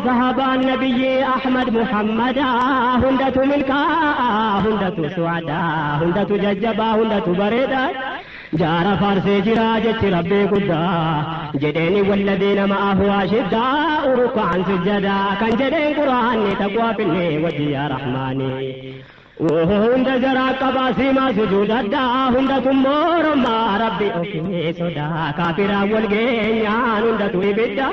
صحابة النبي أحمد محمد هندة ملكا هندة سعدا هندة ججبا هندة بريدا جار فارسي جراجة ربي قدا جديني والذين معه أشداء ركعا سجدا كان جدين قرآن تقوى في وجه يا رحماني. هند جرا قباسي ما سجود الدا هند تمور ما ربي أوكي صدا كافرا والجنيان هند تبدا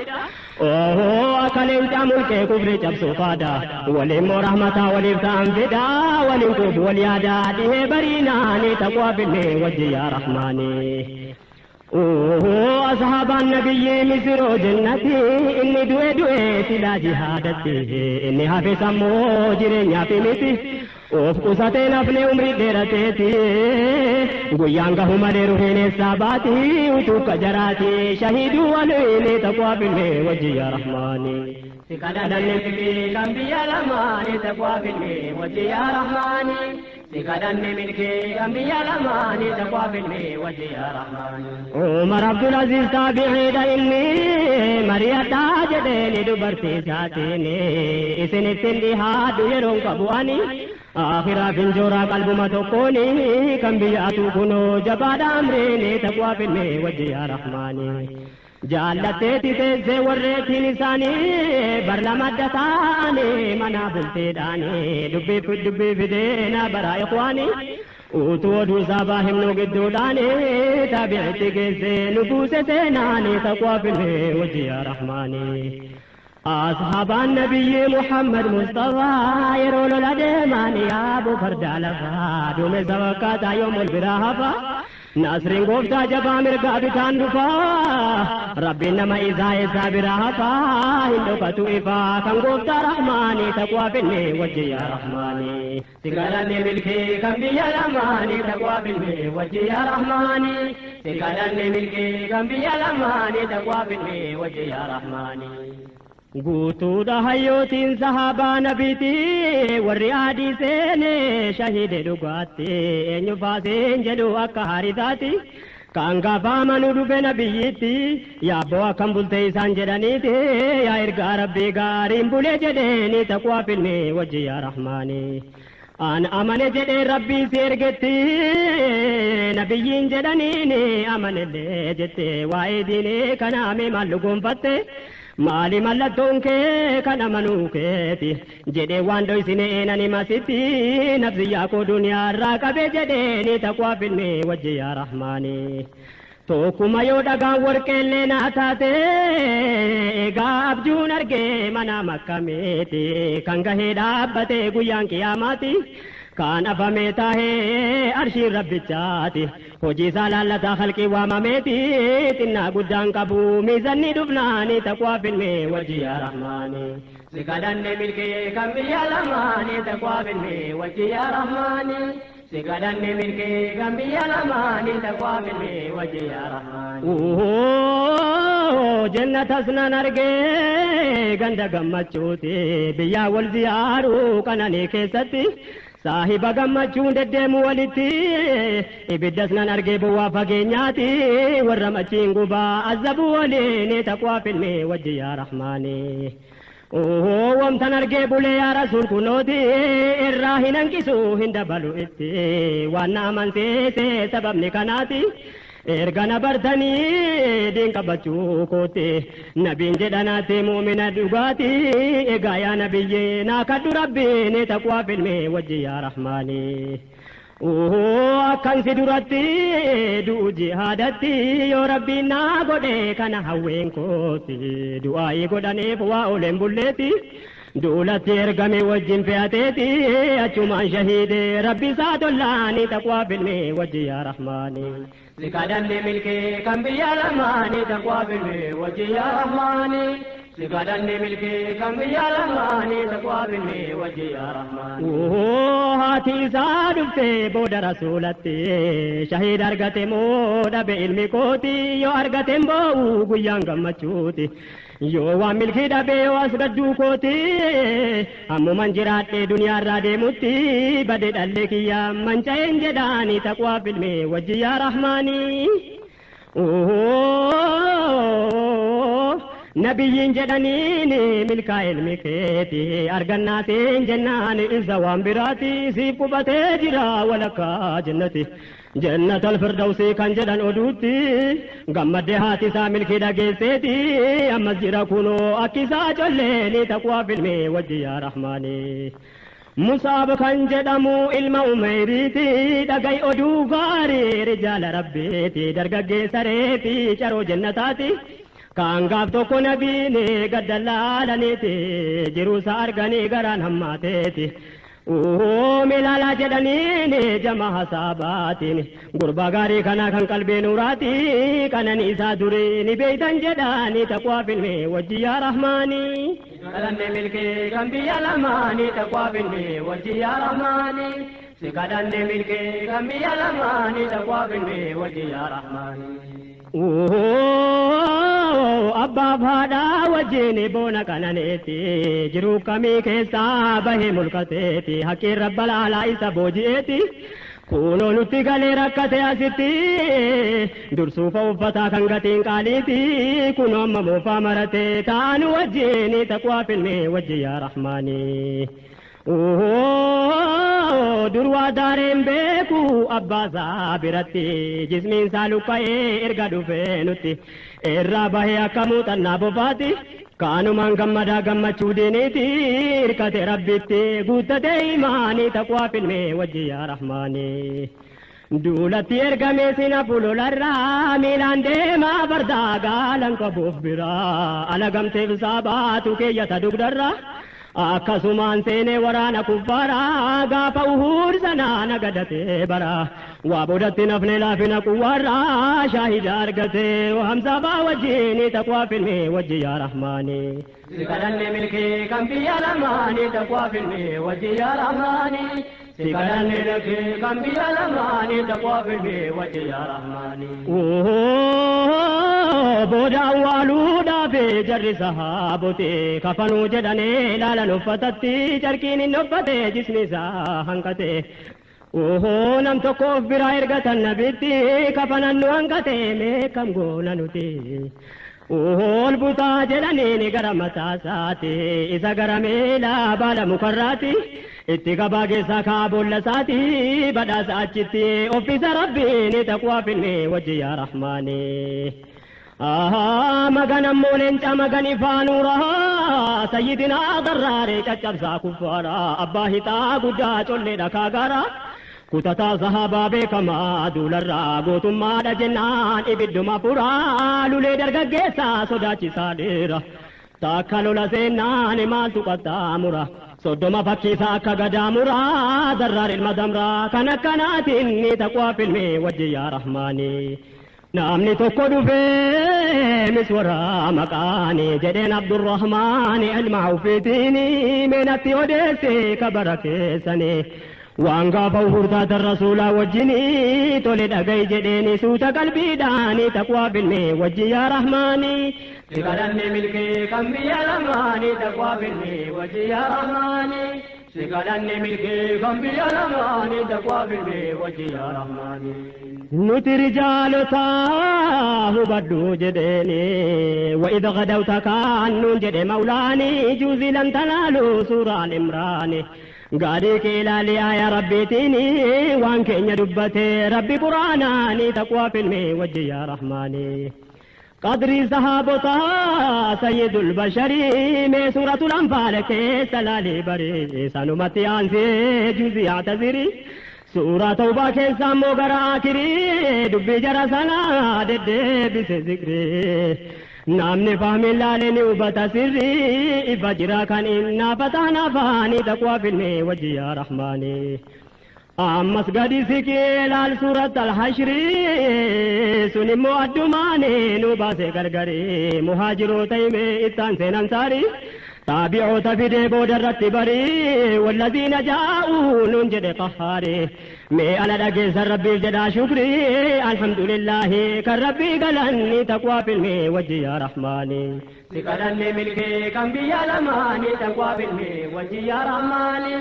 أكلم تعمل كفر جبسو فادا ولم رحمة ولفتان فدا ولم كوب وليادا ده بريناني تقوى بالله وجه يا رحماني. أصحاب النبي مصر جنتي إني دوي دوي سلا جهادتي إني حافظ موجرين في متي of qusatee nafni umrii dheerateeti guyyaan gahu malee ruheen eessaa baati utuu kajaraati shahiiduu waliin taqwaa finne wajji yaa Rahmaani. Si kadhanne milkii kan biyya lamaanii taqwaa finne wajji yaa Rahmaani. Si kadhanne milkii kan biyya lamaanii taqwaa finne wajji yaa Rahmaani. Umar Abdul Aziz taabiciidha inni mari'adhaa jedheeni dubartii isaatiin isinittiin dhihaadhu yeroon qabu ani. آخرا فنجورا قلب ما تقوني كم بياتو كنو جباد أمريني تقوى فيني وجه يا رحماني. جالتي تيسي وريتي نساني برلما دتاني منا بلتي داني دبي دبي فدينا برا إخواني utuu oduu sabaa himnu gidduudhaani taabi'itti geesse nubuuse seenaani taqwaa finne wajji yaa Rahmaani. أصحاب النبي محمد مصطفى يرول الأدمان يا أبو فرد لفا دوم زوكاتا يوم البراهفا ناصرين قفتا جبا مرقا بتان رفا ربي نما إذا إذا براهفا هندوكتو إفا كان قفتا رحماني تقوى فيني وجه يا رحماني. سكرني ملكي كم بيا لماني تقوى فيني وجه يا رحماني. سكرني ملكي كم بيا لماني تقوى فيني وجه يا رحماني. Guutuudha hayyootiin sahaabaa nabiiti warri adii seene shahide dhugaatti eenyu faaseen jedhu akka harisaati kan gaafa amanuu dhufe nabiyyitti yaabboo akkam bulte isaan jedhaniiti yaa ergaa rabbii gaariin bulee jedheeni taqwaa finne wajji yaa Rahmaani. An amane jedhee rabbii si ergetti nabiyyiin jedhaniini amanellee jette waa'ee diinee kanaame maal gonfatte. Maali mallattoon kee kan amanuu keeti jedhee waan dhoysine eenani masitti nafsiyyaa koo duniyaarraa qabee jedheeni taqwaa finne wajji yaa Rahmaani. Tokkuma yoo dhagaan warqeellee naa taate egaa abjuun argee mana makkameeti kan gahee dhaabbate guyyaan qiyaamaati. Kan afame taahee arshiin rabbichaati hojii isaa laallataa halqii waamameeti xinnaa guddaan qabu miizanni dhufnaani taqwaa finne wajji yaa Rahmaani. Si kadhanne milkii kan biyya lamaanii taqwaa finne wajji yaa Rahmaani. Si kadhanne milkii kan biyya lamaanii taqwaa finne wajji yaa Rahmaani. Jannatas nan argee ganda gammachuuti biyya wal ziyaaruu qananii keessatti. Saahiba gammachuun deddeemu walitti ibiddas nan argee bu'aa fageenyaati warra machiin gubaa azabuu waliin taqwaa finne wajji yaa Rahmaani. Wamtan argee bulee yaa Rasuul kunooti irraa hin hanqisu hin dabalu itti waan na amansiise sababni kanaati. Erga na bartanii diin qabachuu kooti nabiin jedhanaati muumina dhugaati egaa yaa nabiyyee naa kadhu rabbiin taqwaa finne wajji yaa Rahmaani. Akkan si duratti du'u jihaadatti yoo rabbiin naa godhe kana hawween kooti du'aa'ii godhaniif waa oleen bulleeti. Duulatti ergame wajjin fe'ateeti achumaan shahiide rabbi isaa tollaani taqwaa filmee wajji yaa rahmaani. Si kadhanne milkee kan biyya lamaanii taqwaa filmee wajji yaa rahmaani. Si kadhanne milkee kan biyya lamaanii taqwaa filmee wajji yaa rahmaani. Haati isaa dhuftee booda rasuulatti shahiid argate moo dhabe ilmi kooti yoo argate boo'u guyyaan gammachuuti. Yoo waan milkii dhabee yoo as gadduu kooti ammuman jiraadhee duniyaarraa deemutti bade dhalli kiyya manca'een jedhaani taqwaa filmee wajji yaa rahmaani. Nabiyyiin jedhaniin milkaa ilmi keeti argannaatiin jennaan isa waan biraati siif qubatee jira walakkaa jennati. Jannatal firdawsii kan jedhan oduutti gammaddee haati isaa milkii dhageesseeti ammas jira kunoo akki isaa colleeni taqwaa filmee wajji yaa rahmaani. Musaab kan jedhamu ilma Umeyriiti dhagai oduu gaarii rijaala rabbiiti dargaggeessa reefi caroo jannataati. Kan gaaf tokko nabiin gadda laalaniiti jiruusa arganii garaan hammaateeti. Milaalaa jedhaniin jama hasaabaatiin gurbaa gaarii kana kan qalbii nuuraati qananii isaa durii ni beeytan jedhaanii taqwaa filmee wajji yaa rahmaani. Kadhanne milkee kan biyya lamaanii taqwaa filmee wajji yaa rahmaani. Si kadhanne milkee kan biyya lamaanii taqwaa filmee wajji yaa rahmaani. Abbaaf haadhaa wajjin boona qananeeti jiruu kamii keessaa bahee mul'ateeti haqqiin rabba laalaa isa booji'eeti. Kunoo nutti galee rakkate asitti dursuufa uffataa kan gatiin qaaliiti kunoo amma moofaa marate taanu wajjin taqwaa filmee wajji yaa rahmaani. Durwaa daareen beeku abbaa isaa biratti jismiin isaa luqqa'ee erga dhufee nutti irraa bahee akka muuxannaa bofaati kaanumaan gammadaa gammachuu diiniiti hirkate rabbitti guuttatee imaanii taqwaa filmee wajji yaa rahmaani. Duulatti ergamee sina fuulolarraa miilaan deemaa fardaa gaalan qabuuf biraa alagamteef isaa baatu keeyyata dugdarraa. Akkasumaan seenee waraana kuffaaraa gaafa uhuur sanaa nagadatee bara waa boodatti nafne laafina quwwaarraa shaahida argatee hamzabaa wajjin taqwaa filmee wajji yaa rahmaani. Si kadhanne milkee kan biyya lamaanii taqwaa filmee wajji yaa rahmaani. Si kadhanne milkee kan biyya lamaanii taqwaa filmee wajji yaa rahmaani. Booda awwaaluudhaaf jarri sahaaboti kafanuu jedhanii ilaalan uffatatti carqiin inni uffate jismi isaa hanqate. Nam tokko of biraa ergatan nabitti kafanan nu hanqate meeqam goona nuti. Ol butaa jedhaniin gara mataa isaati isa gara miilaa baala mukarraati. Itti gabaa keessaa kaa boolla isaati badhaasa achitti offisa rabbiin taqwaa filmee wajji yaa rahmaani. Magan ammoo leenca magan ifaanuura sayyidinaa darraaree caccabsaa kuffaara abbaa hixaa guddaa collee dhakaa gaara kutataa sahaabaa beekamaa duularraa gootummaadha jennaan ibidduma furaa lulee dargaggeessaa sodaachisaa dheera takka lola seennaan maaltu qaxxaamura soddoma fakkiisaa akka gadaamuraa darraar ilma damraa kan akkanaatiin ni taqwaa filmee wajji yaa rahmaani. Namni tokko dhufee miswaraa maqaani jedheen Abdurrahmaani ilma ofiitiin meenatti odeesse kabara keessanii waan gaafa uhurtaatan rasuulaa wajjini tole dhaga'i jedheeni suuta qalbiidhaani taqwaa filmee wajji yaa rahmaani. Si kadhanne milkee kan biyya lamaanii taqwaa filmee wajji yaa rahmaani. Si kadhanne milkee kan biyya lamaanii taqwaa filmee wajji yaa rahmaani. Nuti rijaalota hubadhu jedheeni wa idh gadawta kaannuun jedhe mawlaani juuzii lan tanaalu suuraan imraani. Gaarii kee ilaali aayaa rabbiitiin waan keenya dubbate rabbi quraanaani taqwaa filmee wajji yaa rahmaani. قدري صحابتا سيد البشري میں سورة الانفال کے سلالي بري سنمتي آنسي جزي اعتذري سورة توبہ کے سامو گر آخری ڈبی جرا سنا دے دے بسے ذکری Namni fahmi laaleni hubata sirrii ifa jira kan innaa fataan afaanii taqwaa filmee wajji yaa rahmaani. Ammas gadi siqee laal suurat al-hashrii sun immoo addumaani nu baase gargarii muhaajiroota himee ittaan seenan saarii. تابعوا في بودرت بري والذين جاءوا ننجد قهاري مي أنا دقيس ربي جدا شكري الحمد لله كربي قلني تقوى في المي وجي يا رحماني سكرني ملكي كم بيا لماني تقوى في المي وجي يا رحماني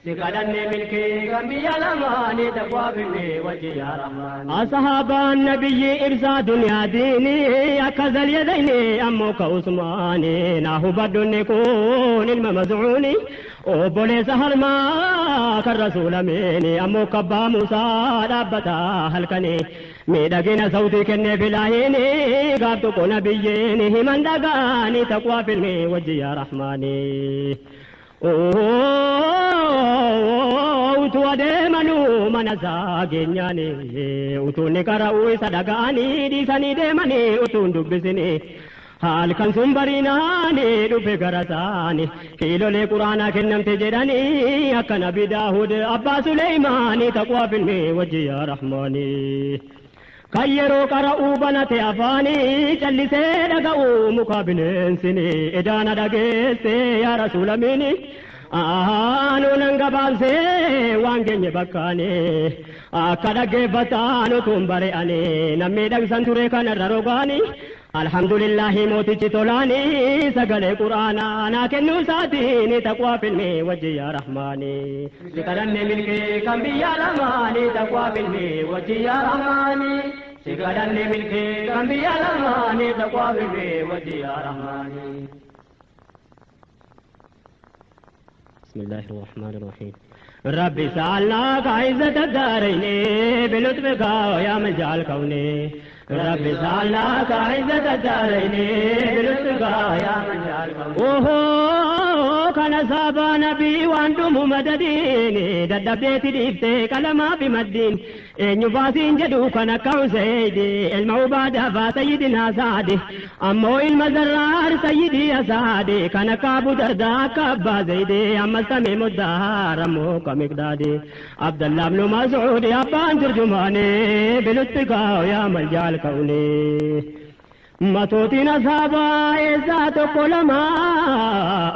سكرني ملكي كم بيا لماني تقوى في المي وجي يا رحماني أصحاب النبي إرسى دنيا ديني أكذا اليدين أمك عثماني ناهو بدنكو ilma maz'uuni obboleessa harmaa kan rasuula meeni ammoo kabbaa Musaa dhaabbataa halkanii miidhagina sautii kennee filaahiini gaaf tokko nabiyyeeni himan dhagaanii taqwaa filmee wajji yaa rahmaanii. Utuu adeemanuu mana isaa geenyaani utuu ni qara'uu isa dhaga'anii dhiisanii deemanii utuu hin dubbisinii. Halkan sun barinaani dhufe gara isaani kiilolee quraanaa kennamte jedhanii akka nabi Daawud abbaa Suleymaanii taqwaa filmee wajji yaa rahmaanii. Kan yeroo qara'uu banate afaanii callisee dhaga'uu muka bineensini edaana dhageesse yaa rasuulamiini. Aanuu nan gabaabsee waan geenye bakkaani akka dhaggeeffataan utuun bari'anii namni dhagsan ture kanarra rogaani. Alhamdulillahi mootichi tolaani sagalee quraanaa naa kennuu isaatiin taqwaa filmee wajji yaa rahmaani. Si kadhanne milkii kan biyya lamaanii taqwaa filmee wajji yaa rahmaani. Si kadhanne milkii kan biyya lamaanii taqwaa filmee wajji yaa rahmaani. بسم الله الرحمن الرحيم ربي سألناك عزة الدارين بلطفك يا ملجأ الكون ربي سألناك عزة الدارين بلطفك يا ملجأ الكون أوه كان سابا نبي وأنتم مددين ددبيت ديفتي كلما بمدين نباسين جدو كان كوسيدي المعبادة فسيدنا سعدي أمو المزرار سيدي أسعدي كان كابو دردا كابا زيدي أما السميم الدهار أمو كمقدادي عبد الله بن مسعود أبان ترجماني بلطفك يا ملجأ الكون matootiin asaabaa eessaa tokko lama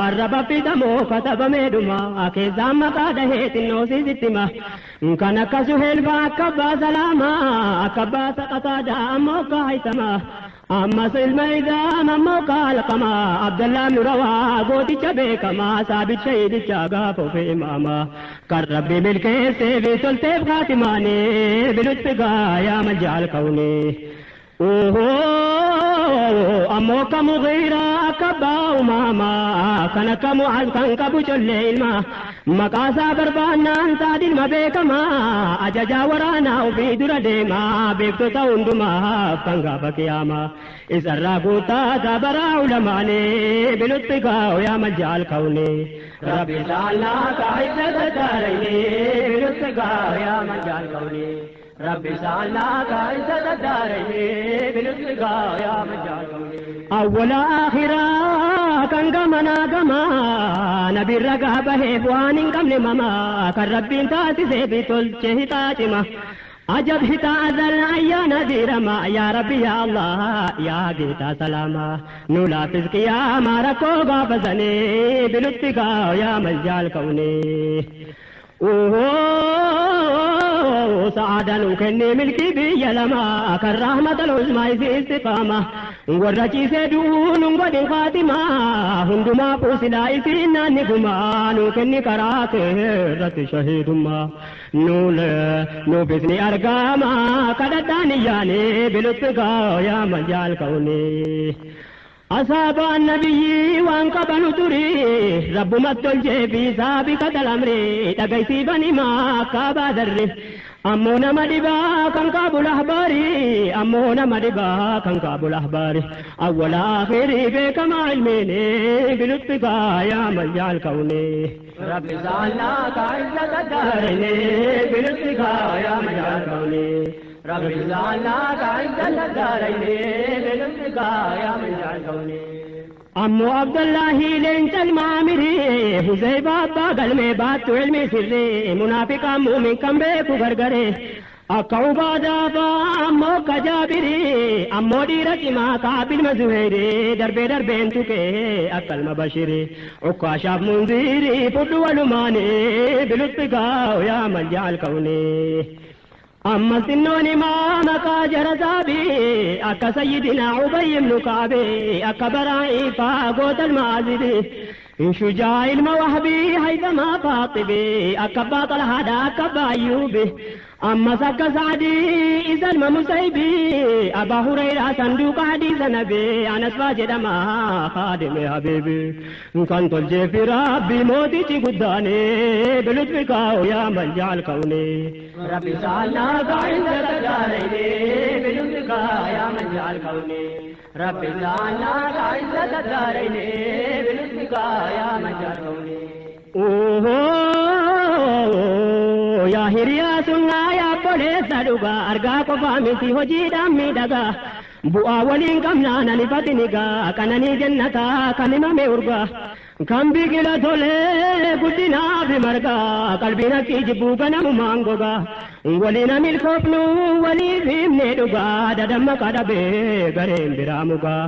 arraba fidamoo katabamee dhuma keessaan maqaa dhahee xinnoo siisittima kan akka suheelfaa akka abbaa salaamaa akka abbaa saqataadhaa ammoo akka haytamaa ammas ilma idaam ammoo akka alqamaa abdallaa ibnu rawaa gooticha beekamaa saabit shahiidicha gaafa ofi imaamaa kan rabbi milkeessee fi tolteef kaatimaanii bilutfigaa yaa maljaal alkawnii. Ammoo akka mugiiraa akka abbaa uumamaa kan akka mu'aaz kan qabu collee ilmaa maqaasaa barbaannaan saadilma beekamaa ajajaa waraanaa ofii dura deemaa beektota hundumaaf kan gaafa qiyaamaa isarraa guutaa sabaraa ulamaanii bilutfigaa yaa maljaal alkawnii. Rabbi saalnaaka izzata daarayni bilutfigaa yaa maljaal alkawnii. ربي سألناك عزة الدارين بلطفك يا ملجأ الكون أول آخرا كان كمنا كما نبي الرقابة بوان كم لماما كان ربي تاسي بتلچه تاجما عجب هتا أزل أيا نذير ما يا ربي يا الله يا جيتا سلاما نولا فزقيا ما ركو غافزني بلطفك يا ملجأ الكون. سعادة نكني ملكي بيا لما كالرحمة العظمى في استقامة ورجي سدون قد خاتمة هندما قوسلا إسرنا نقما نكني كراك رت شهيد ما نول نوبسني أرقاما كدتاني يعني بلطفك يا مجال كوني. أصحاب النبي وانقبل تري رب متل في سابقة الأمر تقيسي بني ما كابا ذر أمونا مدبا كان قابل أحباري أمونا مدبا كان قابل أحباري أول آخر بك مع علميني بلطفك يا ملجأ الكون. رب سألناك عزة الدارين بلطفك يا ملجأ الكون. رب سألناك عزة الدارين بلطفك بلطفك يا ملجأ الكون. أمو عبد الله لينت المامري حزيبة قلمي بات علمي سري منافقا مؤمن كم بيكو غرغري akka Ubaadaa fa'aa ammoo akka Jaabirii ammoo dhiira cimaa Kaabil Mazuheerii darbee darbeen tuqee akka ilma Bashirii Ukkaashaaf Munziirii fudhu walumaanii bilutfi gaa'u yaa maljaal kawnii. Amma xinnoon himaa maqaa jara saabii akka Sayyidinaa Ubayy ibnu Kaabii akka Baraa'ii fa'aa goota almaazibii. شجاع الموهبي هيثما فاطبي أكبا طلحة أكبا أيوبي أما سك سعدي إذا المسيبي أبا هريرة صندوق حديث نبي أنس فاجد ما خادم حبيبي كنت الجيف ربي موتي قداني بلطفك يا من جعل كوني. ربي سألناك عزة الدارين بلطفك يا من جعل كوني. ربي سألناك عزة الدارين بلطفك يا من جعل كوني. yaa hiriyaa sunnaa yaa obboleessa dhugaa argaa qofaa miti hojiidhaan miidhagaa bu'aa waliin qabnaan ani fatinigaa qananii jannataa kan himame urgaa kan biqila tolee guddinaa fi margaa qalbiin akkii jibbuu ganamumaan gogaa waliin milkoofnu waliif himne dhugaa dadamma kadhabee gareen biraa mugaa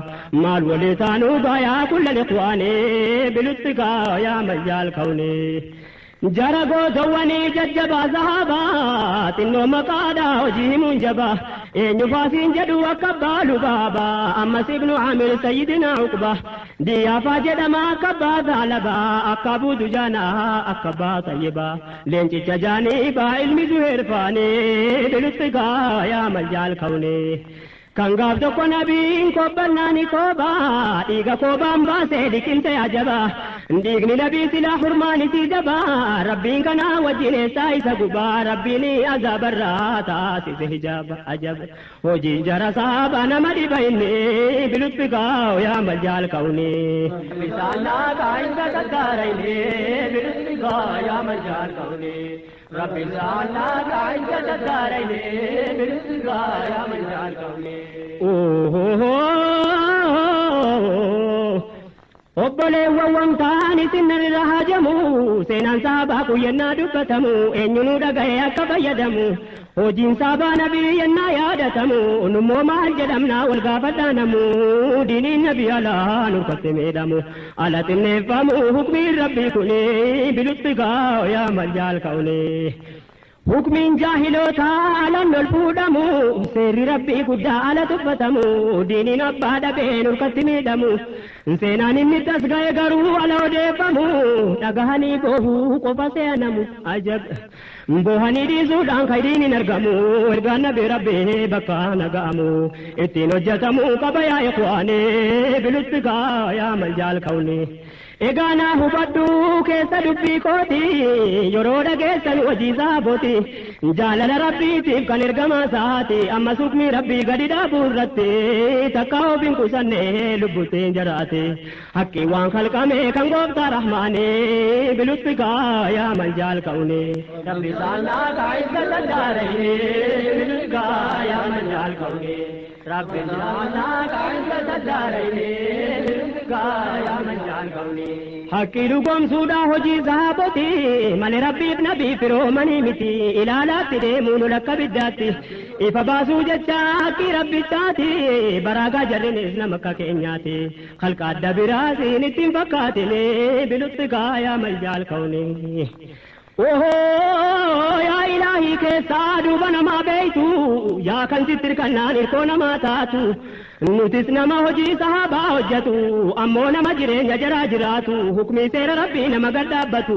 maal walii taanuu yaa kullal ikhwaanii bilutfikaa yaa maljaal kawnii. Jara gootawwanii jajjabaa sahaabaa xinnoo maqaadhaa hojii himuun jabaa eenyu faasiin jedhu akka baalu baabaa ammas ibnu Amir Sayyidinaa Uqbaa Diyaafaa jedhama akka abbaa Saalabaa akka Abuu Dujaanaa akka abbaa Tayyibaa leencicha jaaniibaa ilmi Zuheer faanii bilutfikaa yaa maljaal kawnii. Kan gaaf tokko nabiin kobbannaani koobaa dhiiga koobaan baasee liqimse ajabaa dhiigni nabii silaa hurmaan isii jabaa rabbiin kanaa wajjin eessaa isa gubaa rabbiin azaabarraa taasise hijaaba ajaba hojiin jara saaba nama dhiba inni bilutfikaa yaa maljaal kawnii. Bisaanaa عزة الدارين بلطفك يا ملجأ الكون. ربي سألناك عزة الدارين بلطفك يا ملجأ الكون. Obboleewwan wantaan isin irra hajamu seenaan saabaa kuyyannaa dubbatamu eenyunuu dhaga'ee akka fayyadamu hojiin saabaa nabii yennaa yaadatamu nummoo maal jedhamnaa wal gaafadhaanamu diiniin nabii alaa nurkatti miidhamu ala xinneeffamu hukmiin rabbii kuni bilutfikaa yaa maljaal kawnii. Hukmiin jaahiloota alaan ol fuudhamu seerri rabbii guddaa ala tuffatamu diiniin abbaa dhabeen nurkatti miidhamu seenaan inni tasga'e garuu ala odeeffamu dhagahanii boohuu qofa se'anamu ajab boohanii dhiisuudhaan khayriin hin argamu ergaan nabii rabbii bakka naga'amu ittiin hojjetamu qaba yaa ikhwaanii bilutfikaa yaa maljaal kawnii. Egaa naa hubadhu keessa dubbii kooti yeroo dhageessan hojii saabooti jaalala rabbiitiif kan ergamaa isaati amma sukmi rabbii gadi dhaabuu irratti takka ofiin qusanne lubbuutiin jiraate haqqi waan kalqame kan gooftaa rahmaanii bilutfikaa yaa maljaal kawnii. Rabbi sa'alnaaka عزة الدارين بلطفك يا ملجأ الكون. ربي سألناك عزة الدارين بلطفك يا ملجأ الكون. Haqqi dhugoomsuudhaa hojii sahaaboti malee rabbiif nabii firoomanii miti ilaalaatti deemuun lakka biddaatti ifa baasuu jecha haqqi rabbichaati baraagaa jarrinis nama akka keenyaati kalqa adda biraasiin ittiin fakkaatini bilutfikaa yaa maljaal kawnii. Yaa ilaahii keessaa duuba namaa beeytu yaa kan sitti hirkannaan hirkoo namaa taatu nutis nama hojii sahaabaa hojjetu ammoo nama jireenya jaraa jiraatu hukmii seera rabbii nama gad dhaabbatu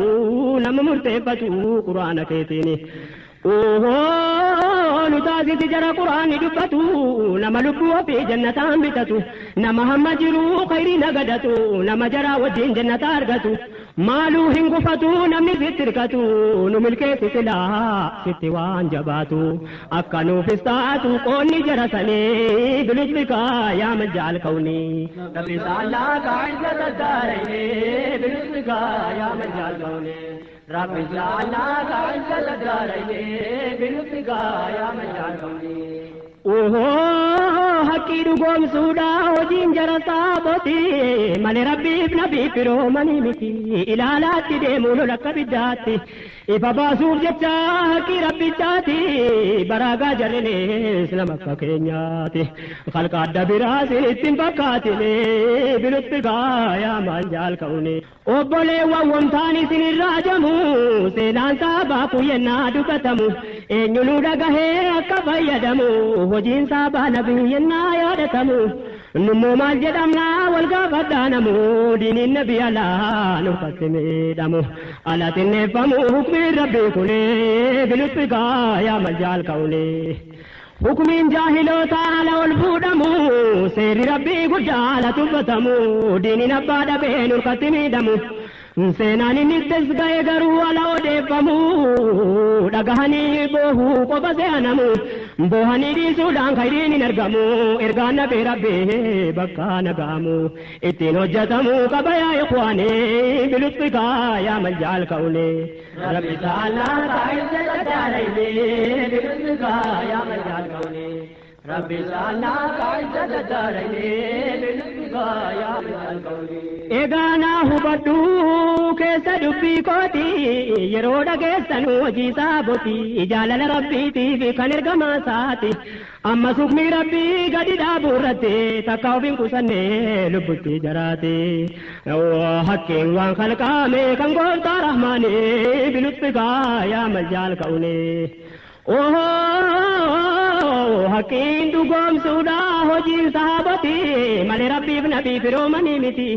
nama murteeffatu quraana keetiini. Nu taasisi jara quraanni dubbatu nama lubbuu ofii jannataan bitatu nama hamma jiru khayrii nagadatu nama jaraa wajjin jannata argatu maaluu hin gufatu namni sitti hirkatu nu milkeessi silaa sitti waan jabaatu akka nuufis taatu qoonni jara sanii bilutfikaa yaa maljaal kawnii. Rabbi sa'alnaaka عزة الدارين بلطفك يا ملجأ الكون. ربي سألناك عزة الدارين بلطفك يا ملجأ الكون. Haqqii dhugoomsuudha hojiin jara saaboti malee rabbiif nabii firoomanii miti ilaalaatti deemuu lola akka biddaatti ifa baasuuf jecha haqqii rabbichaati baraagaa jarrinis nama akka keenyaati kalqa adda biraas ittiin fakkaatine bilutti gaayaa maal jaalka'une obboleewwan wamtaan isinirraa jamu seenaan saabaa kuyyennaa dubbatamu eenyunuu dhagahee akka fayyadamu hojiin saabaa nabiyyennaa yaadatamu nummoo maal jedhamnaa wal gaafadhaanamu diiniin nabi alaa nurkatti miidhamu ala xinneeffamu hukmiin rabbii kuni bilutti gaayaa mal jaalka'une. Hukumiin jaahiloota ala ol fuudhamu seerri rabbii guddaa ala tuffatamu diiniin abbaa dhabee nurkatti miidhamu. Seenaan inni ittis ga'e garuu ala odeeffamu dhagahanii boohuu qofa se'anamu boohanii dhiisuudhaan khayriin hin argamu ergaan nabii rabbii bakka nagamu ittiin hojjetamu qaba yaa ikhwaanii bilutti yaa mal jaalka'une. Rabbi saalaa taa'isa daarayne bilutti yaa mal jaalka'une. Rabbi saalaa taa'isa daarayne bilutti yaa mal jaalka'une. Egaa naa hubadhu keessa dubbii kooti yeroo dhageessan hojii saaboti jaalala rabbiitiif kan ergamaa isaati amma sukni rabbii gadi dhaabuu irratti takka of hin qusanne lubbutti jaraati haqqiin waan kalqaame kan gooftaa rahmaani bilutti yaa mal jaalka'une. Haqqiin dhugoomsuudha hojiin sahaaboti malee rabbiif nabii firoomanii miti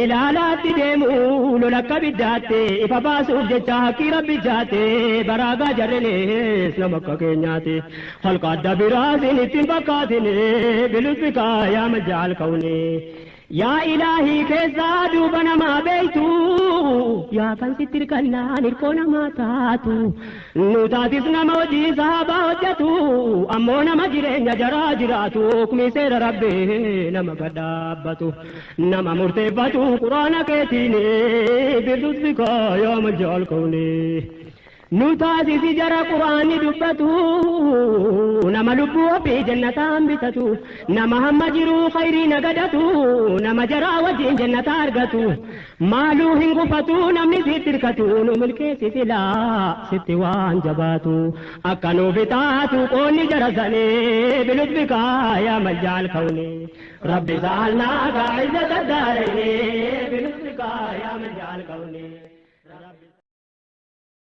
ilaalaatti deemuu lola akka biddaatti ifa baasuuf jecha haqqii rabbi jaate baraagaa jarrinis nama akka keenyaati halka adda biraasin ittiin fakkaatine bilutti yaa mal jaalka'une. Yaa ilaahii keessaa duuba namaa beeytu yaa kan sitti hirkannaan hirkoo namaa taatu nu taatis nama hojii sahabaa hojjetu ammoo nama jireenya jaraa jiraatu hukmi seera rabbii nama gadhaabbatu nama murteeffatu quraana keetiin bilutti yaa mal jaalka'une. Nu taasisi jara quraanni dubbatu nama lubbuu ofii jannataan bitatu nama hamma jiruu khayrii nagadatu nama jaraa wajjin jannata argatu maaluu hin gufatu namni sitti hirkatu nu milkeessi silaa sitti waan jabaatu akka nuuf taatu qoonni jara sanii bilutti yaa mal jaalka'une. Rabbi saalnaa ka'izzata daarayne bilutti yaa mal jaalka'une.